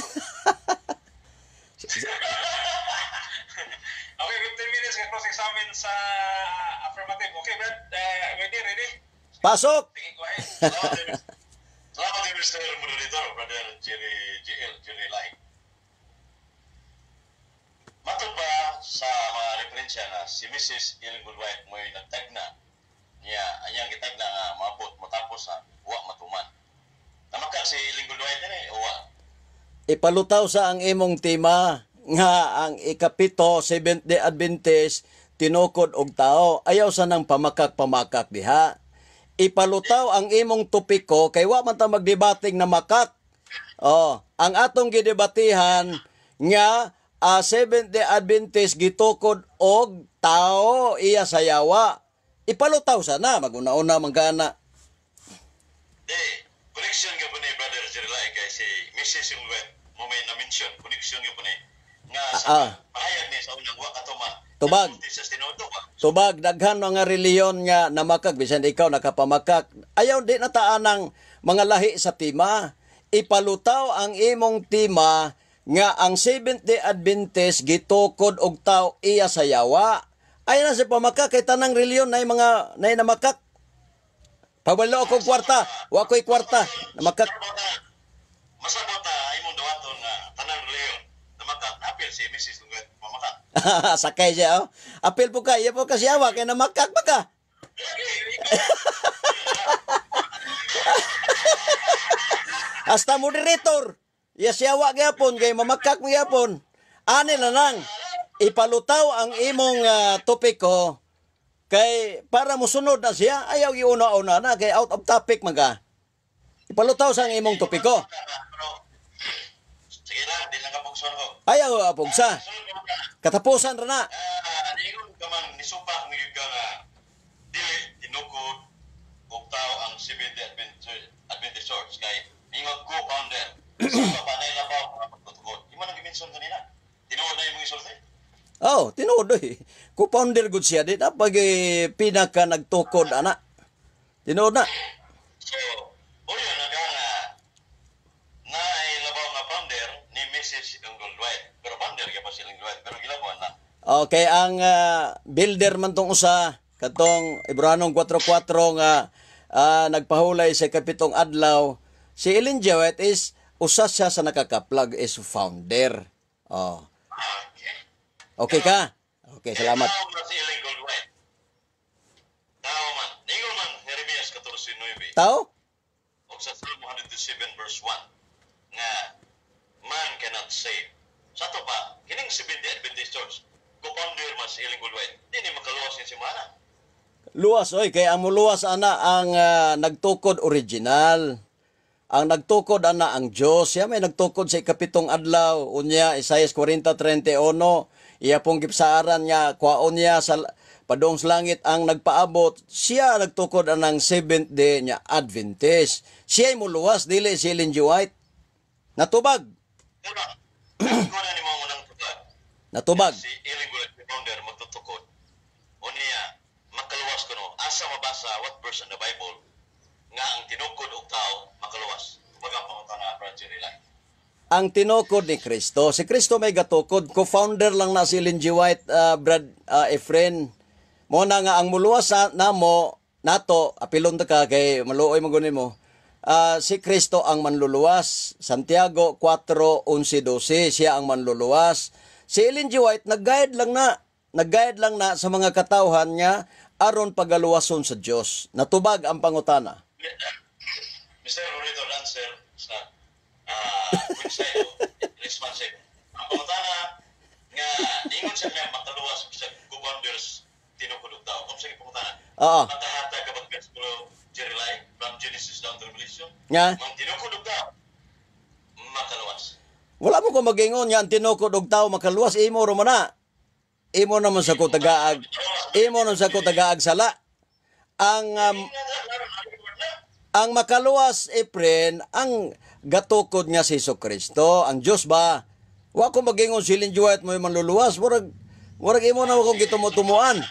Okay, 15 minutes ka cross-examine sa affirmative. Okay, Brad, ready, ready? Pasok! Sige, go ahead. Salamat din, Mr. Moderator, Brother Jerry JL, Jerry Lai. Matod ba sa mga referensya na si Mrs. Ellen Goodwhite mo'y nagtagna niya, anyang gitagna nga maabot matapos sa wa matuman. Namakak si Ellen Goodwhite ni o wa? Ipalutaw sa ang imong tema nga ang ikapito, Seventh Day Adventist, tinukod og tao. Ayaw sa nang pamakak-pamakak diha. Ipalutaw ang imong topiko kay wa man ta magdebating na makak. Oh, ang atong gidebatihan nga Seventh Day Adventist gitukod og tao iya sayawa. Ipalutaw sana maguna-una man kana. Di, connection ka po ni Brother Jerry Lai kay si Mrs. Goodwhite mo may na-mention, connection ka po ni nga sa pahayag ni sa unang wa katuman. Tubag. Sa tinuod ba? Tubag, daghan mga reliyon nga namakak bisan ikaw nakapamakak. Ayaw di na taan ang mga lahi sa tima. Ipalutaw ang imong tima nga ang Seventh Day Adventist gitukod og tao iya sa yawa. Ay na si pamakak kay tanang reliyon na mga na namakak. Pabalo ako kwarta, wa ko'y kwarta, namakak. Masabot na imong dawaton nga tanang reliyon namakak, apil si Mrs. Lungwet mamakak. Sakay siya oh. Apil po ka, iya po kasi yawa kay namakak pa ka. Hasta moderator. Yes, yawa gyapon kay mamakak mo gyapon. Ani na lang ipalutaw ang imong topiko kay para mosunod na siya, ayaw giuna-una na kay out of topic man ka. Ipalutaw sa ang imong topiko. Sige lang, di lang kapugson ko. Ayaw apugsa. Katapusan ra na. Niingon ka man nisupak ni ka nga dili tinukod og tao ang Seventh Day Adventist Church kay ingon co-founder. Sa panay na pa mga pagtutukod. Imo nang gimension kanina. Tinuod na imong isulti. Oh, tinuod oy. Co-founder gud siya di na pag pinaka nagtukod ana. Tinuod na. So, uyo na ka nga na ay labaw nga founder ni Mrs. Goldwhite. Pero founder gyud pa si Goldwhite pero gilabuan na. Okay, ang builder man tong usa katong Hebreanong 4:4 nga nagpahulay sa kapitong adlaw, si Ellen G. White is usa siya sa nakakaplag is founder. Oh. Okay. Okay ka? Okay, salamat. Tao man si Ellen Goldwhite. Tao man. Ningon man Jeremias 14:9. Tao? O sa Psalm 107 verse 1 nga man cannot save. Sa to pa, kining Seventh Day Adventist Church, co-founder man si Ellen Goldwhite, di ni makaluwas ni si Mana. Luwas oy, kay ang muluwas ana ang nagtukod original. Ang nagtukod ana ang Dios. Siya may nagtukod sa ikapitong adlaw. Unya Isaiah 40:31, iya pong gipsaaran nga kwaon niya sa padong sa langit ang nagpaabot. Siya nagtukod anang Seventh Day niya Adventist. Siya muluwas dili si Ellen G. White. Natubag. Pero, ko na ni mo ang unang tubag. Natubag. Si Ellen White, founder, magtutukod. O niya, makaluwas kuno. Asa mabasa what verse in the Bible nga ang tinukod og tao makaluwas. Kumbaga pangutana, Brad Jerry Lai. Ang tinukod ni Kristo. Si Kristo may gatukod. Co-founder lang na si Ellen G. White, Brad Efren. Mo na nga ang muluwas sa namo nato, apilon ta ka kay maluoy man guni mo. Si Kristo ang manluluwas. Santiago 4:11-12, siya ang manluluwas. Si Ellen G. White nag-guide lang na. Nag-guide lang na sa mga katawhan niya aron pagaluwason sa Dios. Natubag ang pangutana. Mr. Rorito, answer is not coincide responsive. Ang pangutana nga ingon siya nga makaluwas sa co-founders tinukod og tao. Kung sige pangutana. Oo. Makahatag ka pag Bro Jerry Lai from Genesis down to Revelation. Nga? Ang tinukod og tao makaluwas. Wala mo ko magingon nga ang tinukod og tao makaluwas, imo ra man na. Imo naman sa ko tagaag. Imo naman sa ko tagaag sala. Ang makaluwas, Efren, ang gatukod nga si Jesucristo, ang Dios ba? Wa ko magingon si Ellen G. White mo yung manluluwas, murag imo na akong gitumo-tumuan.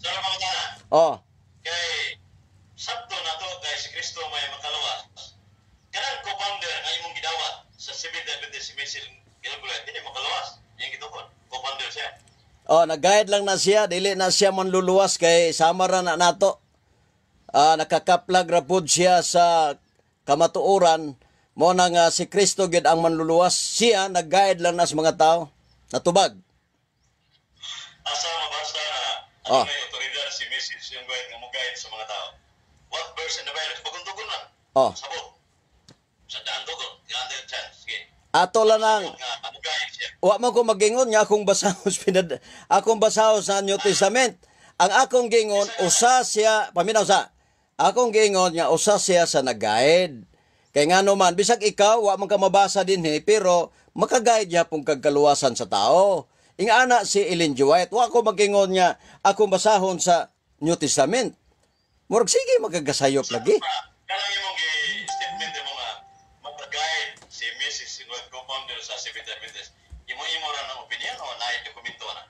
Sa pangutana. Oh. Kay sabto na to kay si Kristo may makaluwas. Kanang co-founder nga imong gidawat Mrs. Gilbert, hindi makaluwas. Yung gitukod. Co-founder siya. Oh, nag-guide lang na siya, dili na siya manluluwas kay sama ra na nato. Nakakaplag ra pud siya sa kamatuoran mo na nga si Kristo gid ang manluluwas. Siya nag-guide lang na sa mga tao. Natubag. Asa mabasa na Oh. ano may otoridad si Mrs. Yung guide nga mo guide sa mga tao. What verse in the Bible? Pagundugol lang. Oh. Sabot. Sa daan dugo. Yan ang chance. Sige. Ato lang ang Nga, mo guide siya. wa man ko magingon nga akong basahon pinad akong basahon sa New Testament. Ang akong gingon usa siya paminaw sa akong gingon nga usa siya sa nag-guide. Kay ngano man bisag ikaw wa man ka mabasa dinhi pero makaguide gyapon kag kaluwasan sa tao. Ingana si Ellen G. White, wa ko magingon nga akong basahon sa New Testament. Murag sige magagasayop lagi. Kanang imong gi-statement mo nga mag-guide si Mrs. White co-founder sa Seventh Adventist. Imo-imo ra ng opinion o naay dokumento na?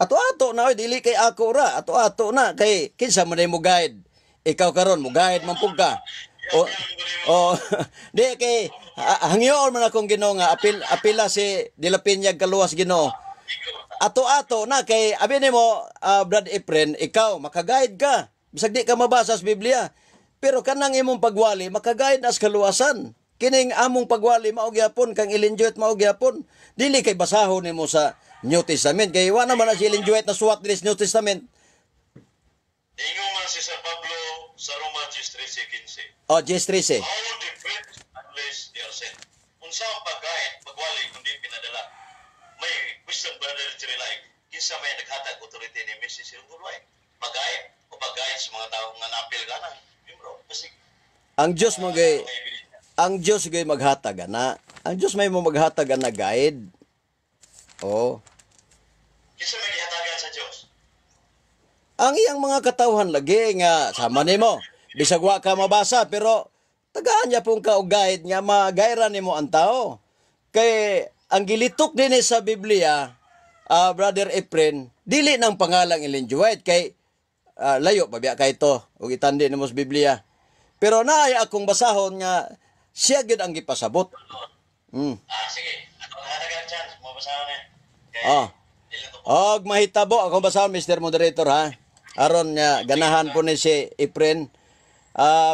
Ato-ato na oy dili kay ako ra, ato-ato na kay kinsa man mo guide. Ikaw karon mo guide man pud ka. O, o di kay hangyoon man akong Ginoo nga apil apila si De La Peña kaluwas Ginoo. Ato-ato na kay abi nimo Brad Efren, ikaw makaguide ka. Bisag di ka mabasa sa Biblia. Pero kanang imong pagwali makaguide as kaluwasan. Kining among pagwali mao gyapon kang Ellen G. White mao gyapon. Dili kay basahon nimo sa New Testament kay wa naman na si Ellen G. White na suwat diri sa New Testament. Ingon man si San Pablo sa Roma 10:13-15. Oh, 10:13. How they preach unless they are sent? Unsa ang pag-guide, pagwali, kundi pinadala? May question, Brother Jerry, like, kinsa may naghatag authority ni Mrs. Ellen White? Pag-guide o pag-guide sa mga tao nga napil ka na? Membro, kasi Ang Dios mo gay may ebidensya. ang Dios gay maghatag ana. Ang Dios may mo maghatag ana guide. Oh. Kinsa may gihatagan sa Dios? Ang iyang mga katawhan lagi nga sama nimo. Bisag wa ka mabasa pero tagaan niya pong ka og guide nga magayra nimo ang tao. Kay ang gilitok dinhi sa Biblia, Brother Efren, dili nang pangalang Ellen G. White kay layo pa biya kay to ug itandi nimo sa Biblia. Pero naay akong basahon nga siya gyud ang gipasabot. Sige. Ako hatagan chance, mabasahon na. Kay, dili na to. Og mahitabo akong basahon Mr. Moderator ha. Aron nga ganahan po ni si Efren.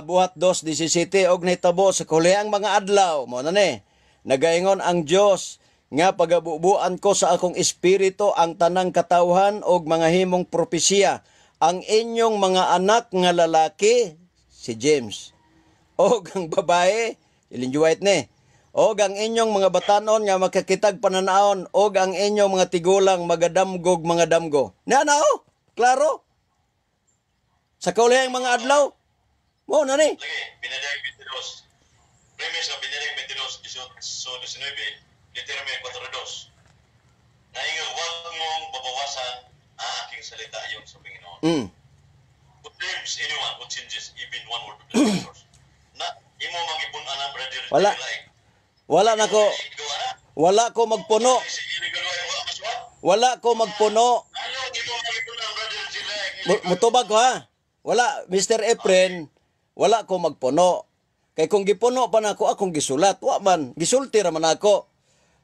Buhat 2:17 og nahitabo sa kulihang mga adlaw mo na ni. Nagaingon ang Dios nga pagabubuan ko sa akong espiritu ang tanang katawhan og mga himong propesiya. Ang inyong mga anak nga lalaki si James og ang babae Ellen G. White ni og ang inyong mga batanon nga makakitag pananaon og ang inyong mga tigulang magadamgog mga damgo. Na na oh, klaro. Sa kaulihang mga adlaw mo na ni. Lagi, Binadayag 22. Premise sa Binadayag 22, 18, 19, Deuteronomy 4:2. Naingon, huwag mong babawasan ang aking salita ayon sa Panginoon. Who blames anyone who changes even one word of the scriptures? Na, imo mang ipun-an ang brother. Wala. Like, Wala na ko, ikaw, ana? wala ko magpuno. Si Iligan, wala masuwat? Wala ko magpuno. Ano, imo mang ipun-an, brother Like? Mutubag ko ha. Wala, Mr. Efren, wala ko magpuno. Kay kung gipuno pa nako akong gisulat, wa man, gisulti ra man ako.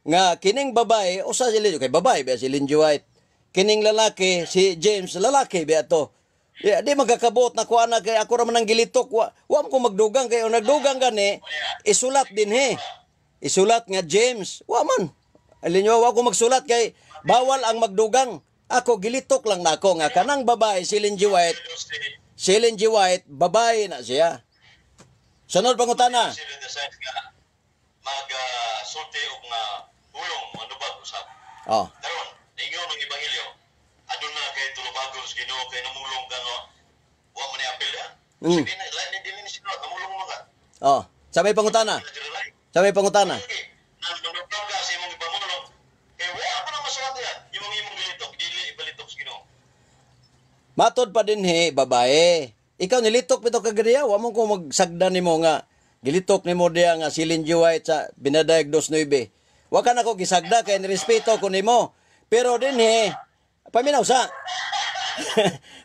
Nga kining babae, usa si Ellen, kay babae ba si Ellen G. White. Kining lalaki, si James, lalaki ba to. Di magkakabot na ko ana kay ako ra man ang gilitok, wa man ko magdugang kay kung nagdugang gani, isulat din he. Isulat nga James, wa man. Alin wa ko magsulat kay bawal ang magdugang. Ako gilitok lang nako nga kanang babae si Ellen G. White, si Ellen G. White, babae na siya. Sunod pangutana. Sila decide nga mag-sulti og nga pulong manubag usab. Oh. Karon, ningon ang ebanghelyo. Aduna kay tulubagon sa Ginoo kay namulong ka nga wa man ni apel ya. Sige na, lain ni dili ni sinuot, namulong mo ka. Oh. Sa may pangutana. Sa may pangutana. Sige, nang ka sa imong ipamulong kay wa pa na masuwat ya. Imong gilitok dili ibalitok sa Ginoo. Matod pa din he, babae. Ikaw nilitok pito kagriya, wa mo ko magsagda nimo nga gilitok nimo diya nga si Ellen G. White sa Binadayag 2:9. Wa ka nako gisagda kay nirespeto ko nimo. Pero din he, paminaw sa.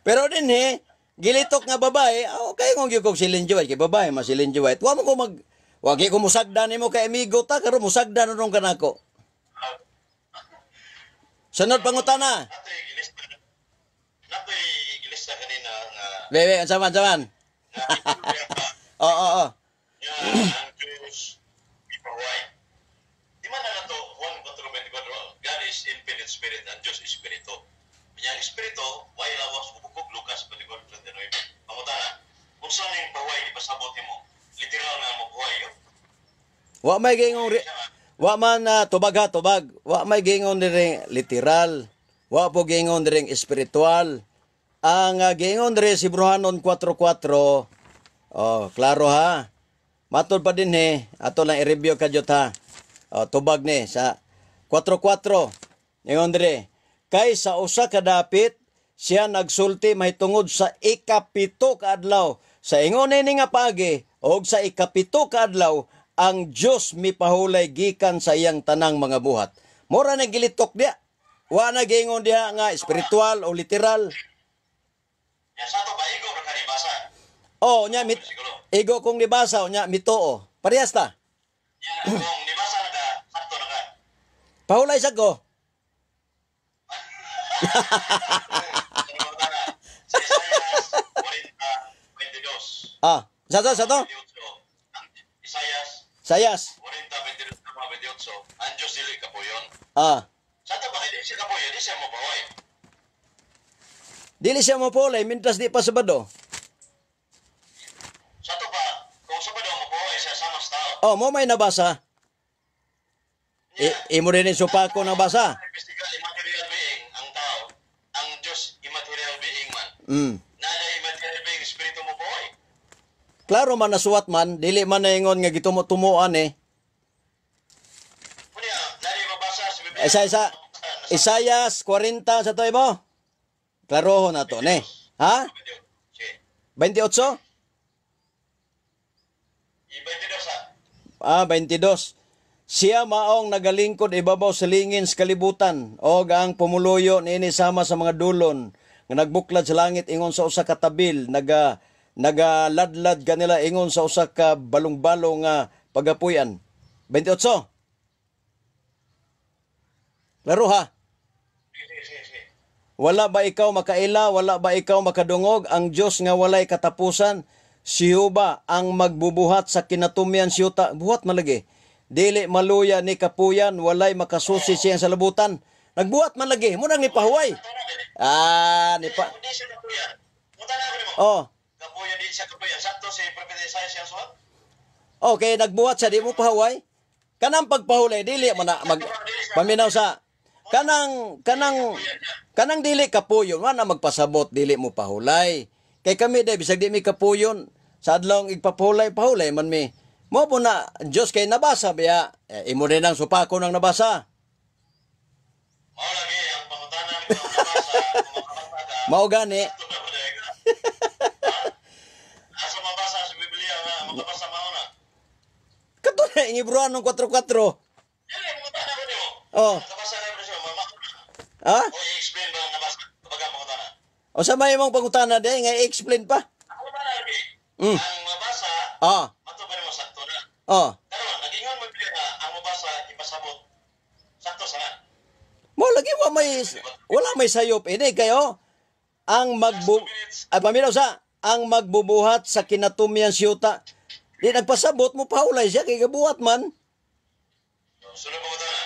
Pero din he, gilitok nga babae, okay kung gyud kog si Ellen G. White kay babae man si Ellen G. White. Wa mo ko mag wa gyud ko musagda nimo kay amigo ta karon musagda na nung kanako. Sunod pangutana. Natoy gilista. Natoy gilista kanina nga Bebe, unsa man, unsa man? nga Biblia pa Oo. nga ang Diyos ipahuway. Di man na nato Juan 4:24, God is infinite spirit, ang Diyos espiritu. Nya ang espiritu, way lawas o bukog, Lucas 24:39. Pangutana, unsa ning pahuway ipasabot nimo? Literal nga mopahuway yun? Wa may giingong wa man tubag ha, tubag. Wa may giingon diri literal. Wa po giingon diri espiritual. Ang giingon diri si Bruhanon 4:4. Oh, klaro ha. Matod pa din eh. Ato lang i-review kadyot ha. Oh, tubag ni sa 4:4. Ingon diri, kay sa usa ka dapit siya nagsulti mahitungod sa 7 ka adlaw. Sa ingon ini nga pagi og sa 7 ka adlaw ang Dios mipahulay gikan sa iyang tanang mga buhat. Mora na gilitok diya. Wa na giingon diha nga espiritual o literal. Ya sa ato ba igo ra ka nibasa? Oh, nya mit igo kong nibasa nya mituo. Parehas ta. Ya kung nibasa na ka, sakto na ka. Pahulay sa ko. Pangutana, sa Isaias 40:22. Ah, sa to, sa to. 28. Ang Isaias Sayas. 40:22 28, ang Diyos dili kapuyon. Ah. Sa ato ba kay di siya kapuyon, di siya mopahuway. Dili siya mopulay mintras di pa Sabado. Sa ato ba, kung Sabado mopahuway siya sama sa tao. Oh, mo may nabasa. Imo din yung supako nabasa. Physical immaterial being ang tao, ang Diyos immaterial being man. Nada immaterial being espiritu mopahuway. Klaro man nasuwat man, dili man naingon nga gitumo-tumuan eh. Kunya, nari mabasa sa Biblia. Isa isa Isayas 40 sa to imo. Klarohon na to ne. Ha? Sige. 28? I-22 ah. Ah, 22. Siya maong nagalingkod ibabaw sa lingin sa kalibutan og ang pumuluyo niini sama sa mga dulon nga nagbuklad sa langit ingon sa usa ka tabil, nagaladlad kanila ingon sa usa ka balong-balong nga pagapuyan. 28. Laro ha. Sige, sige, sige. Wala ba ikaw makaila? Wala ba ikaw makadungog? Ang Dios nga walay katapusan, siyo ba ang magbubuhat sa kinatumyan siyuta? Buhat malagi. Dili maluya ni kapuyan, walay makasusi siyang salabutan. Nagbuhat man lagi, mo nang nipahuway. Ah, nipa. Di siya kapuyan. Punta na ako nimo. Oh, Kapuyan, di siya kapuyan. Sakto si Prophet Isaiah siya suwat. Okay, nagbuhat siya, di mo pahuway. Kanang pagpahulay, dili man na mag paminaw sa kanang dili kapuyon, wala na magpasabot dili mo pahulay. Kay kami day bisag di mi kapuyon, sa adlong igpapahulay, pahulay man mi. Mo po na Dios kay nabasa biya, eh, imo din ang supako nang nabasa. Mao lagi ang pangutana ni kung nabasa, kung makabasa ka. Mao gani. Sakto na ba dahil ka? Ha? Asa mabasa sa Biblia nga makabasa mao na. Kato na ing Hebreano 4:4. Dili pangutana ko nimo. Oh. Nakabasa ka presyo, mama. Ha? O i-explain ba ang nabasa? Baga pangutana. O sa may imong pangutana day nga i-explain pa. Ako ba na lagi? Ang mabasa, mato ba nimo sakto na? Oh. Karon nagingon mo Biblia nga ang mabasa ipasabot. Sakto sana. Mo lagi wa may wala may sayop ini kayo. Ang magbu ay paminaw sa ang magbubuhat sa kinatumyan siyuta. Di nagpasabot mo pahulay siya kay gabuhat man. Sunod pangutana.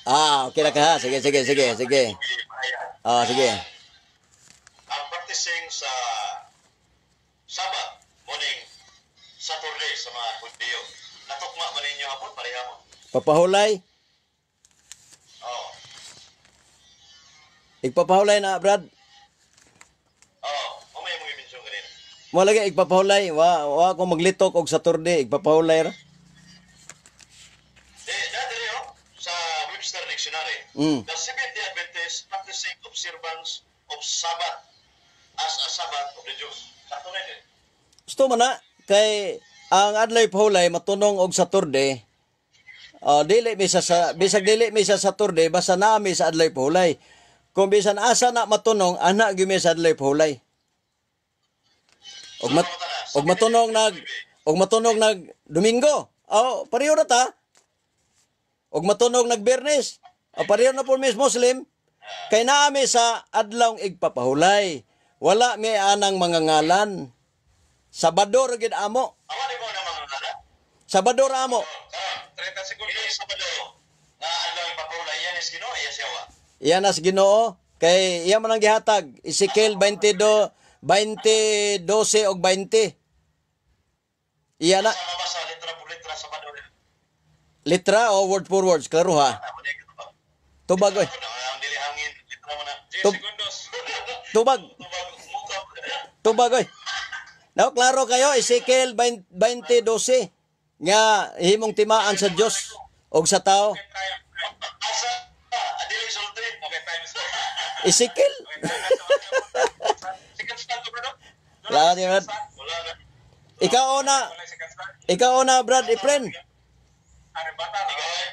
Ah, okay na ka ha. Sige, sige, sige, sige. Ah, sige. Ang practicing sa Sabat, morning Saturday sa mga Hudiyo. Natukma man ninyo hapon, pareha mo. Papahulay. Oo. Igpapahulay na, Brad. Oo. O may mong i-mention kanina. Mo lagi igpapahulay. Wa ko maglitok og Saturday, igpapahulay ra. Di, dati rin, oh, sa Webster Dictionary, the Seventh-day Adventist practicing observance of Sabbath as a Sabbath of the Jews. Sakto na yun. Gusto man na kay ang adlaw pahulay matunong og Saturday. Dili mi sa bisag dili mi sa Saturday basta naa mi sa adlaw pahulay. Kung bisan asa na matunong ana gyud mi sa adlaw pahulay. Og matunong nag Domingo. Oh, pareho na ta. Og matunog nag Biyernes. Oh, pareho na po mis Muslim. Kay naami sa adlawng igpapahulay. Wala mi anang mga ngalan. Sabado ra gid amo. Awa di mo na mga ngalan. Sabado ra amo. 30 segundos. Ini Sabado nga adlaw ipapahulay yan is Ginoo iya siya wa. Iyan nas Ginoo kay iya man ang gihatag Ezekiel 22 20 12 og 20. Iya na Sa mabasa litra por litra Sabado. Litra o word for words, klaro ha. Ako di ka tubag. Tubag oy. Ako na ang dili hangin litra mo na. 10 segundos. Tubag. Tubag muka. Tubag oy. Now klaro kayo Ezekiel 20 12 nga himong timaan sa Dios og sa tao. Okay, time. Asa dili sulti. Okay, time is up. Ezekiel. Okay, time na. Second stand to, bro. Wala, di ba? Wala na. Ikaw una, Wala second stand. ikaw una Brad Efren. Ah, rebuttal. Ikaw eh.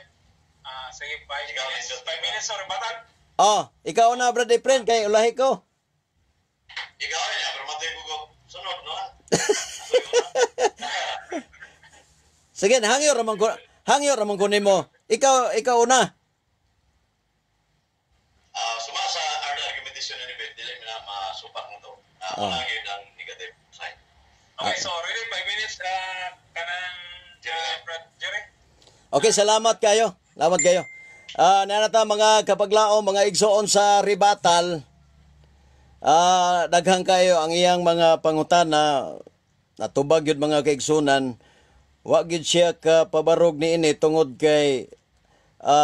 Ah, sige, 5 minutes. 5 minutes sa rebuttal. Oh, ikaw una Brad Efren kay ulahi ko. Ikaw eh, pero matay ko ko. Sunod no. Sige, hangyo ra man ko, hangyo ra man ko nimo. Ikaw ikaw una. Ah, suma sa art argumentation ni Ben, dili mi na masupak mo to. Ah, wala gyud ang negative side. Okay, so ready, 5 minutes. Kanang Brad Jerry. Okay, salamat kayo. Salamat kayo. Ah, nanata mga kapaglao, mga igsoon sa ribatal. Ah, daghan kayo ang iyang mga pangutana, natubag yun mga kaigsunan. Wa gyud siya ka pabarog ni ini tungod kay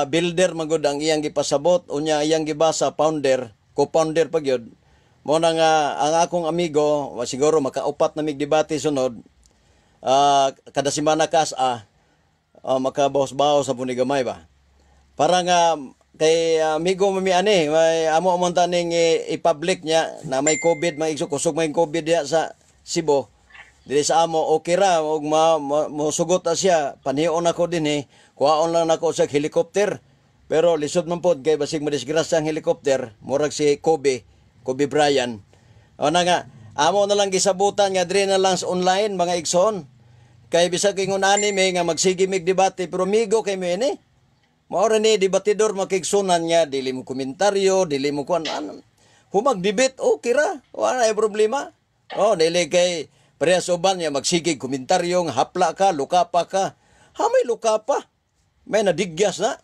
builder magud ang iyang gipasabot, unya iyang gibasa founder, co-founder pa gyud. Mo na nga ang akong amigo, wa siguro makaupat na mig debate sunod. Kada semana kas makabaos-baos sa punigamay ba. Para nga kay amigo mami ani, may amo man ta ning i-public niya na may COVID, may igso kusog may COVID diya sa Cebu. Dili sa amo okay ra og ma, mosugot na siya, panion ako dinhi, kuhaon lang nako sa helicopter. Pero lisod man pod kay basig madisgrasya ang helicopter, murag si Kobe, Kobe Bryant. O na nga, amo na lang gisabutan nga diri na lang sa online mga igsoon. Kay bisag ingon ani may nga magsige mig debate pero migo kay mi ini. Mao ra ni debatidor makigsunan nga dili mo komentaryo, dili mo kuan ano. Humag debate okay ra, wala ay problema. Oh, dili kay parehas uban nga magsige komentaryo nga hapla ka, lukapa ka. Hamay lukapa. May nadigyas na.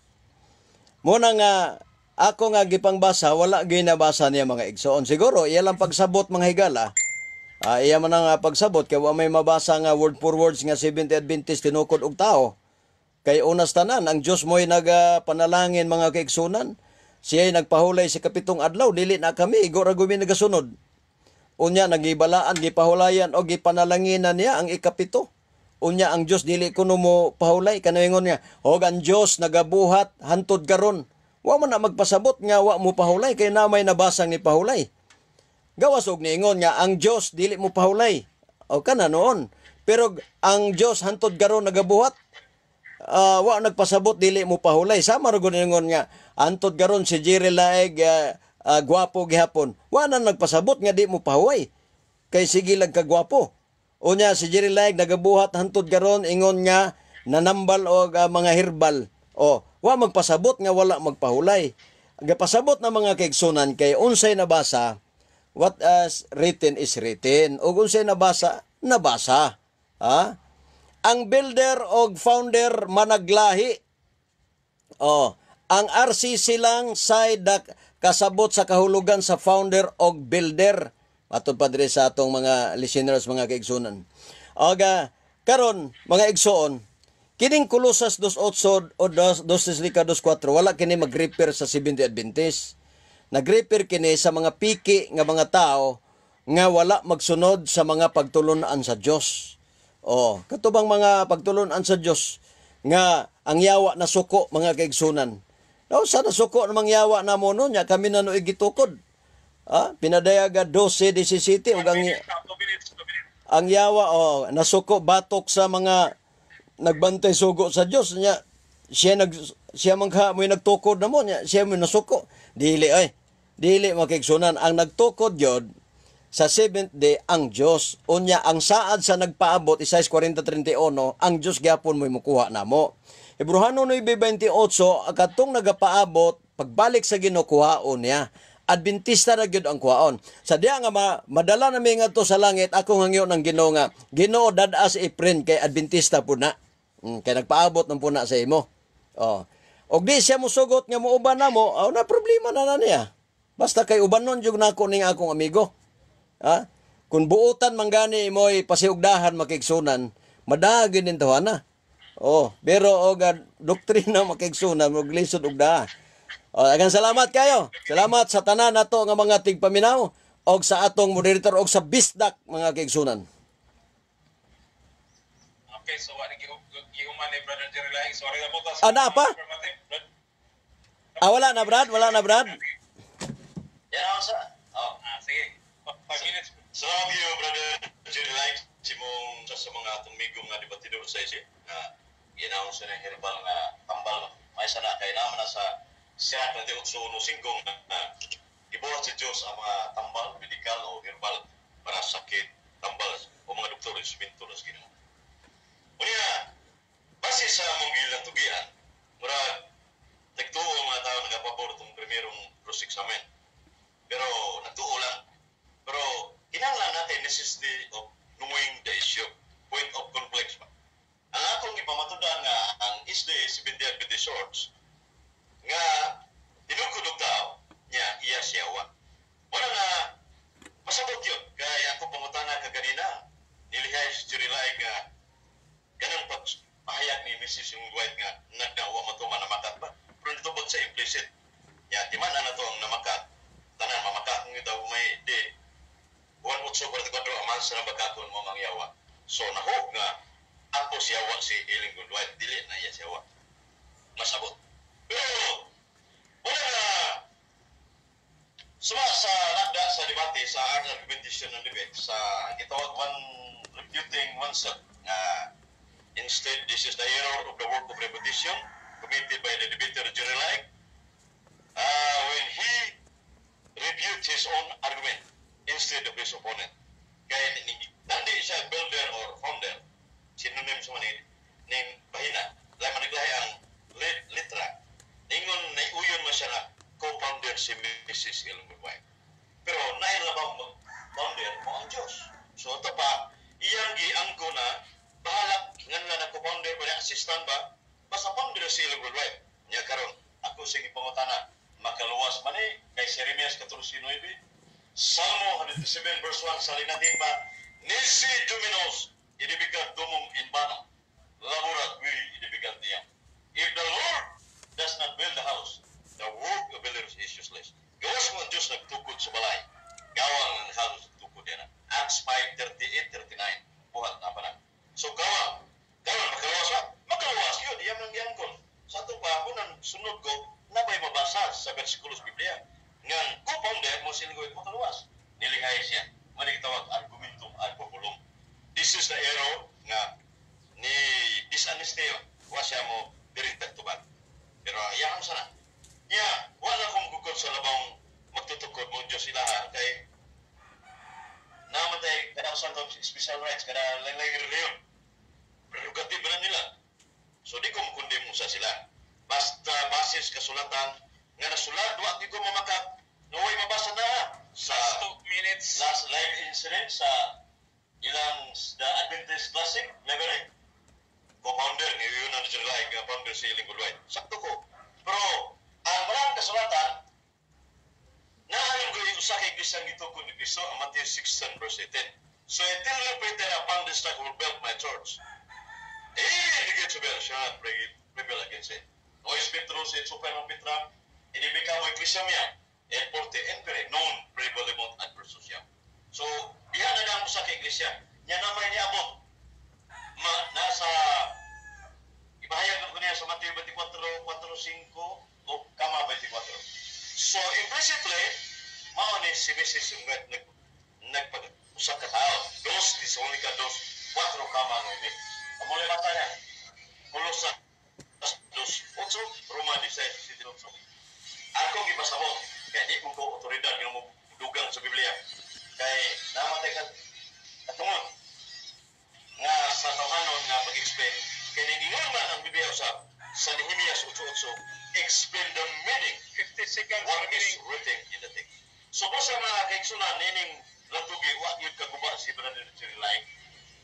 Muna nga ako nga gipangbasa wala gyud nabasa niya mga igsoon. Siguro iya lang pagsabot mga higala. Ah, iya man ang pagsabot kay wa may mabasa nga word for words nga Seventh Adventist tinukod og tao. Kay unas tanan ang Dios mo'y nagapanalangin mga kaigsunan. Siya'y nagpahulay sa kapitong adlaw, dili na kami, igo ra gumi nagasunod. Unya nagibalaan, gipahulayan o gipanalanginan niya ang ikapito. Unya ang Dios dili kuno mo pahulay kanaingon niya, og ang Dios nagabuhat hantod karon. Wa man na magpasabot nga wa mo pahulay kay na may nabasang ni pahulay. Gawas og niingon nga ang Dios dili mo pahulay. O kana noon. Pero ang Dios hantod karon nagabuhat. Wa nagpasabot dili mo pahulay. Sama ra gud ningon nga antod karon si Jerry Laeg gwapo gihapon. Wa na nagpasabot nga di mo pahuway. Kay sige lang kagwapo. Unya si Jerry Laeg nagabuhat hantod karon ingon nga nanambal og mga herbal. O wa magpasabot nga wala magpahulay. Gapasabot na mga kaigsunan kay unsay nabasa, what is written is written. Ug unsay nabasa, nabasa. Ha? Ang builder og founder managlahi. Oh, ang RCC lang say kasabot sa kahulugan sa founder og builder. Matod pa diri sa atong mga listeners, mga kaigsunan. Oga karon mga igsoon, kining Kolosas 2:8 o 2 2 2:4 wala kini mag-refer sa Seventh Adventist. Nag-refer kini sa mga piki nga mga tao nga wala magsunod sa mga pagtulunan sa Dios. Oh, katubang mga pagtulunan sa Dios nga ang yawa na suko mga kaigsunan. No, sa nasuko ng mga yawa na mo no, nya kami na no gitukod. Ah, pinadayaga 12:17 ug ang 2 minutes, 2 minutes. Ang yawa oh nasuko batok sa mga nagbantay sugo sa Dios nya siya nag siya man ka mo'y nagtukod na mo nya siya mo nasuko. Dili ay dili makigsunan, ang nagtukod gyud sa seventh day ang Dios. Unya ang saad sa nagpaabot Isaiah 40:31, ang Dios gyapon mo'y mukuha namo. Hebreohano 9:28, katong nagapaabot. Pagbalik sa Ginoo, kuhaon niya. Adventista ra gyud ang kuhaon. Sa diha nga madala na mi ngadto sa langit, ako hangyo ng Ginoo nga, "Ginoo, dad-a si Efren kay Adventista po na." Kay nagpaabot ng puna sa imo. Oh. Og di siya musugot nga muuban na mo, oh, na problema na na niya. Basta kay ubanon jud nako ning akong amigo. Ha? Kung buutan man gani mo'y pasiugdahan, makigsunan, madagin din na. Oh, pero og doktrina makigsunan, maglisod og daa. Oh, agan salamat kayo. Salamat sa tanan nato nga mga tigpaminaw og sa atong moderator og sa Bisdak, mga kaigsunan. Okay, so what gihuman ni Brother Jerry Laing. Sorry na po ta. Ah, na pa? Ah, wala na, Brad, wala na, Brad. Yan ako sa... Oh. Ah, sige. 5 minutes. Salamat kayo, Brother Jerry Laing. Simong sa mga atong migo nga debatidor sa isi na ginawon sa herbal nga tambal. May sana kay naman na sa Sirach 28:5 nga gibuhat si Diyos ang mga tambal, medikal o herbal para sa sakit, tambal o mga doktor, instrumento na sa Ginoo. Unya, base sa among ilang tugian, murag nagtuo ang mga tao nagapabor itong primerong cross-examen. Pero nagtuo lang. Pero kinahanglan natin necessity of knowing the issue, point of conflict ba. Ang akong ipamatudan nga ang SDA Seventh Adventist Church nga tinukod og tao niya iya siyawa. Wala nga masabot yun. Kaya ako pangutana kaganina, nilihay si Jerry Lai nga ganang pag pahayag ni Mrs. Yung White nga nagdawa matuman namakat ba? Pero dito sa implicit. Ya, di man ana to ang namakat. Tanan mamakat ng itaw may di 1:8:44 aman sa nabakakon mo mangyawa. So nahog nga ako siyawa si Ellen G. White, dili na iya siyawa. Masabot. Pero wala na suma sa lagda sa debate sa art argumentation ng debate sa gitawag one refuting oneself nga instead this is the error of the work of repetition committed by the debater Jerry Like when he rebuked his own argument instead of his opponent. Kaya nandi siya builder or founder, synonym sa man ning bahina. Lahi man naglahi ang litra. Ingon naiuyon man siya na co-founder si Mrs. Ellen G. White. Pero nailabang founder mo ang Diyos. So ito pa, iyang giangko na bahala ngan na co-founder ba niya, assistant ba, basta founder si Ellen G. White. Nya karon ako sing ipangutana, makaluwas man eh, kay Jeremias 14:9, Salmo 107 verse 1, sa Latin ba, "Nisi Dominus aedificat domum in vano, laborat qui aedificant eam." If the Lord does not build the house, the work of builders is useless. Gawas mo ang Diyos nagtukod sa balay. Gawang ang halos tukod yan. Acts 5:38, 39. Buhat na pa na. So gawa, gawa, makaluwas ba? Makaluwas yun. Iyan ang giyangkon. Sa ato pa, kung ang sunod ko, nabay mabasa sa versikulos Biblia. Ngan, co-founder mo silgoy, makaluwas. Nilihay siya. Manigtawag argumentum ad populum. This is the error nga ni dishonesty yun. Wa siya mo direkta tubag. Pero ayahan sana. Ya, wala kong gukod sa labang magtutukod mo Diyos ilaha kay namatay kada usan to special rights kada lain-lain reliyon. Prerogative na nila. So di ko mukundi mo sa sila. Basta basis kasulatan nga nasulat, wa ko mamakat nga way mabasa na sa Last 2 minutes. Last live incident sa ilang the Adventist Classic Library. Co-founder ni yun ang like nga founder si Ellen White. Sakto ko. Pero ang maraming kasulatan na alam ko yung usa kay iglesia gitukod ni Kristo ang Matthew 16 verse 18. "So I tell you, Peter, upon this rock will build my church. Even the gates of hell shall not prevail against it." No es Petrus et super Petra, aedificabo ecclesiam meam, et portae inferni non prevailebant adversus eam. So, diha na lang sa kay iglesia. Nya namay niabot. Ma, nasa ipahayag ko niya sa Mateo 24, 4, 5 o kama 24. So, implicitly, mao ni si Mrs. White nag nagpag usa ka tao. 2 Tesalonica 2, 4 kama 9. Amo le basa niya. Colosas 2, 8, Roma 16, 7, 8. Akong gipasabot, kaya di ko otoridad nga mo dugang sa Biblia. Kay namatay ka katungod nga sa tawhanon nga pag-explain kay ningingon man ang Biblia usab sa Nehemias 8:8. Explain the meaning 50 seconds what is remaining. Written in the text. So sa mga kaigsunan nining latugi, wa gyud kaguba si Brother Jerry Laing.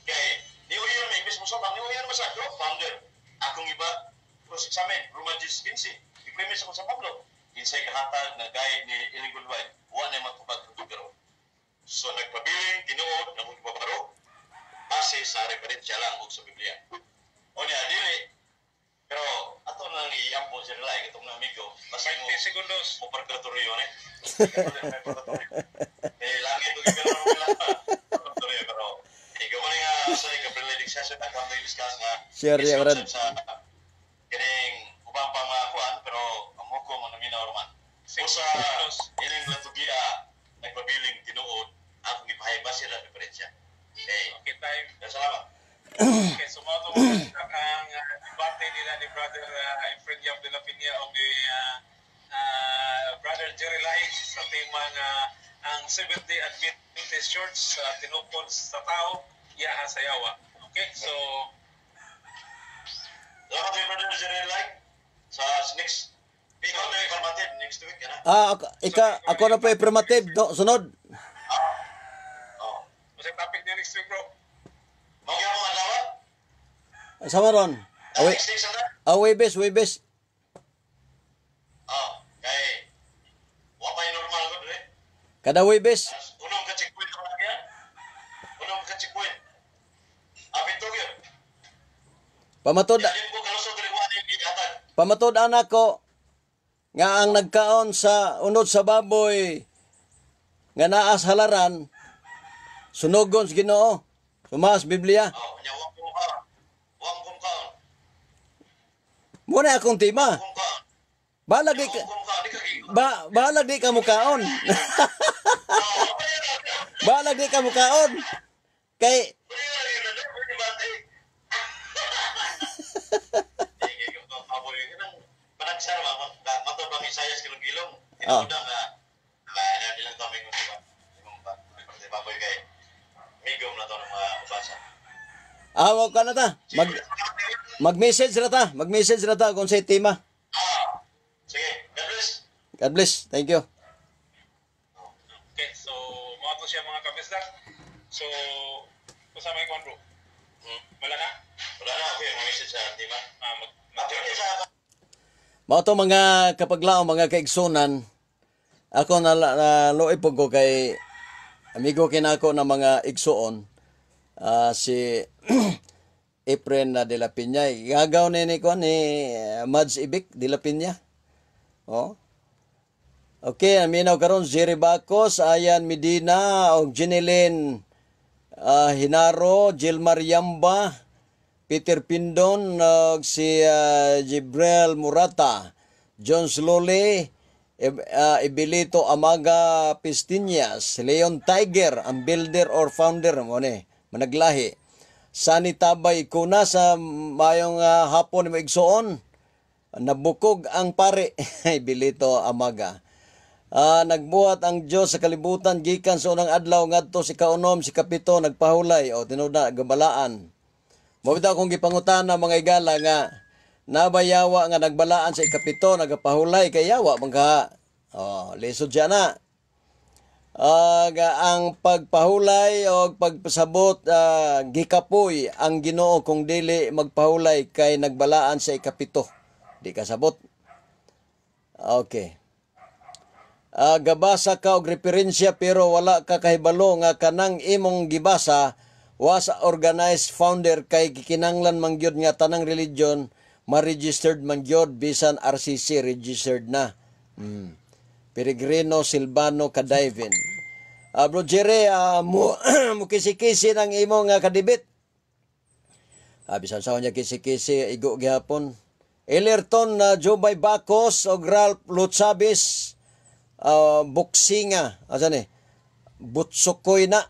Kay niuyon may mismo sa bang niuyon mo sa group founder. Akong iba cross examine Roma 10:15. I-premise ako sa Pablo. Kinsay kahatag nga guide ni Ellen G. White, wa na matubag karon. So nagpabiling tinuod na akong ipabaro base sa referensya lang og sa Biblia. O niya dili, pero ato na lang iampo si Relay itong amigo basta mo 20 segundos. Mo purgatorio ni. Eh langit ug pero purgatorio, pero ikaw man nga sa ka pre session ang kami discuss nga Share ya, Brad. sa kining ubang pa mga kuan, pero ang hukom ang naminaw man. Usa ining latugia, nagpabiling tinuod ang gipahibas sila referensya. Okay. Okay, time. Salamat. Okay, so mao to ang debate nila ni Brother Efren Yap de la Peña o ni Brother Jerry Lai sa tema nga ang Seventh-day Adventist Church sa tinukod sa tao, iyaha sa yawa. Okay, so Salamat kay Brother Jerry Lai. Sa next ikaw na informative next week na. Ah, ako, ika, ako na po affirmative, no, sunod. Oh. Unsay topic niya next week, bro? Mao gyud adlaw. Sama ron. Awe, Next week sa na. ah, Webes, Webes. Oh, kay wa pa normal ko dire. Kada Webes. Unong ka checkpoint ra lagi. Unong ka checkpoint. Apit to gyud. Pamatod, Di ko kalusot diri, wa ni gihatag. Pamatod anak ko nga ang nagkaon sa unod sa baboy nga naa sa halaran, sunogon sa Ginoo. Sumas Biblia. Oh, nya wa ko ka. Wa ko kaon. Mo na akong tema. Kung kaon. Balag di ka, Kung kaon di ka gi. ba, balag di ka mukaon. Balag di ka mukaon. Kay Ah. Awo ka na ta. Mag-message na ta. Mag-message na ta kung sa tema. Sige, God bless. God bless. Thank you. Okay, so mao to siya, mga kabisdak. So, kung sa may kuan, bro? Wala na? Wala na, okay, mag-message sa tema. Ah, mag, Actually, sa Mao to, mga kapaglaom, mga kaigsunan, ako na, na luoy po ko kay amigo kinako ng mga igsuon, si Efren na de la Peña. Gagaw ni ko ni Mads Ibik de la Peña. Oh. Okay, aminaw karon Jerry Bacos, Ayan Medina, og Jeneline Hinaro, Gilmar Yamba, Peter Pindon, og si Jibril Murata, John Slowly, Ibilito Amaga Pistinias, Leon Tiger, ang builder or founder mo ni, managlahi. Sani Tabay Kuna sa mayong hapon ni igsuon. Nabukog ang pare, Ibilito Amaga. Nagbuhat ang Dios sa kalibutan gikan sa unang adlaw ngadto si kaunom, si kapito nagpahulay o tinuod na gabalaan. Mao bitaw akong gipangutana, mga igala, nga nabayawa nga nagbalaan sa ikapito, nagapahulay, kay yawa man ka. Oh, lisod siya na. Ga ang pagpahulay o pagpasabot, gikapoy ang Ginoo kung dili magpahulay kay nagbalaan sa ikapito. Di ka sabot. Okay. Gabasa ka og referensya pero wala ka kahibalo nga kanang imong gibasa wa sa organized founder, kay gikinanglan man gyud nga tanang religion ma-registered man gyud, bisan RCC registered na. Peregrino Silvano Kadivin. Bro Jerry, mo mukisi-kisi ng imong kadibit. Bisan sa niya kisi-kisi, igo gihapon. Elerton na Jobay Bacos og Ralph Lutsabis, buksinga. Asa ni? Butsukoy na.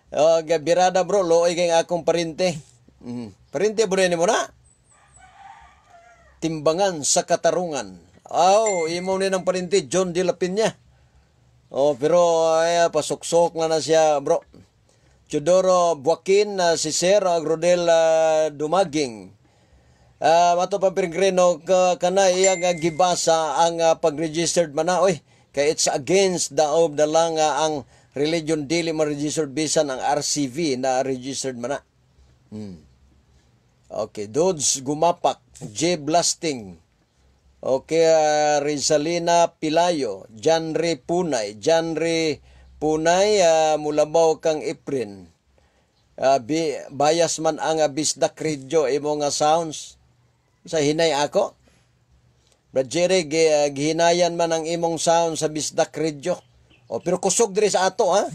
Oh, birada bro, looy kay akong parente. Parente bro ni mo na. Timbangan sa katarungan. Aw, imo ni ng parente John de la Peña. Oh, pero ay, pasuksok na na siya, bro. Teodoro Buakin, si Sir Rodel Dumaging. Ato pa Peregrino kana iya nga gibasa ang pag-registered man na, oy, kay it's against the of the lang ang religion dili ma-registered bisan ang RCV na registered man na. Okay, Dodds Gumapak, J Blasting. Okay, Rizalina Pilayo, Janre Punay, Janre Punay, mulabaw kang Iprin. Bias man ang Bisdak Radio imo nga sounds. Sa hinay ako. Brad Jerry, gihinayan man ang imong sound sa Bisdak Radio. O, pero kusog diri sa ato, ha?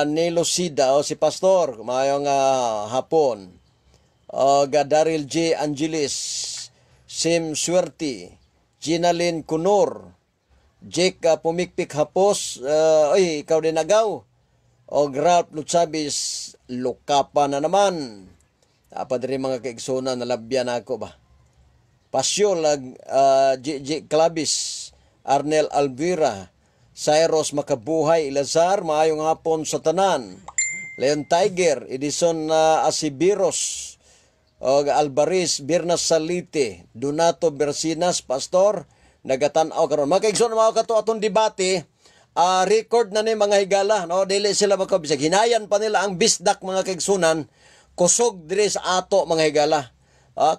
Nilo Sida, o si Pastor, mayong hapon. O, Daryl J. Angeles, Sim Suerte, Ginalyn Kunor, Jake Pumikpik Hapos, oy, ikaw din nagaw. O Ralph Luchabis, Lukapa na naman. Apa diri mga kaigsunan, nalabyan ako ba? Pasyol, J. J. Clavis, Arnel Alvira, Cyrus Makabuhay, Ilazar, maayong hapon sa tanan. Leon Tiger, Edison Asibiros, og Alvarez, Birnas Salite, Donato Bersinas, Pastor, nagatan-aw karon. Mga kaigsoon, mga kato atong debate, record na ni mga higala, no? Dili sila makabisag. Hinayan pa nila ang Bisdak, mga kaigsunan, kusog diri sa ato, mga higala.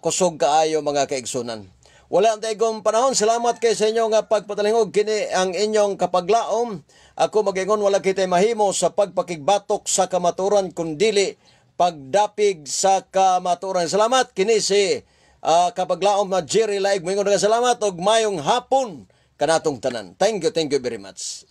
Kusog kaayo, mga kaigsunan. Wala ang taygong panahon. Salamat kay sa inyo nga pagpatalingog kini ang inyong kapaglaom. Ako mag-ingon, wala kitay mahimo sa pagpakigbatok sa kamaturan kundili pagdapig sa kamaturan. Salamat kini si kapaglaom na Jerry Laig. Moingon nga salamat og mayong hapon kanatong tanan. Thank you very much.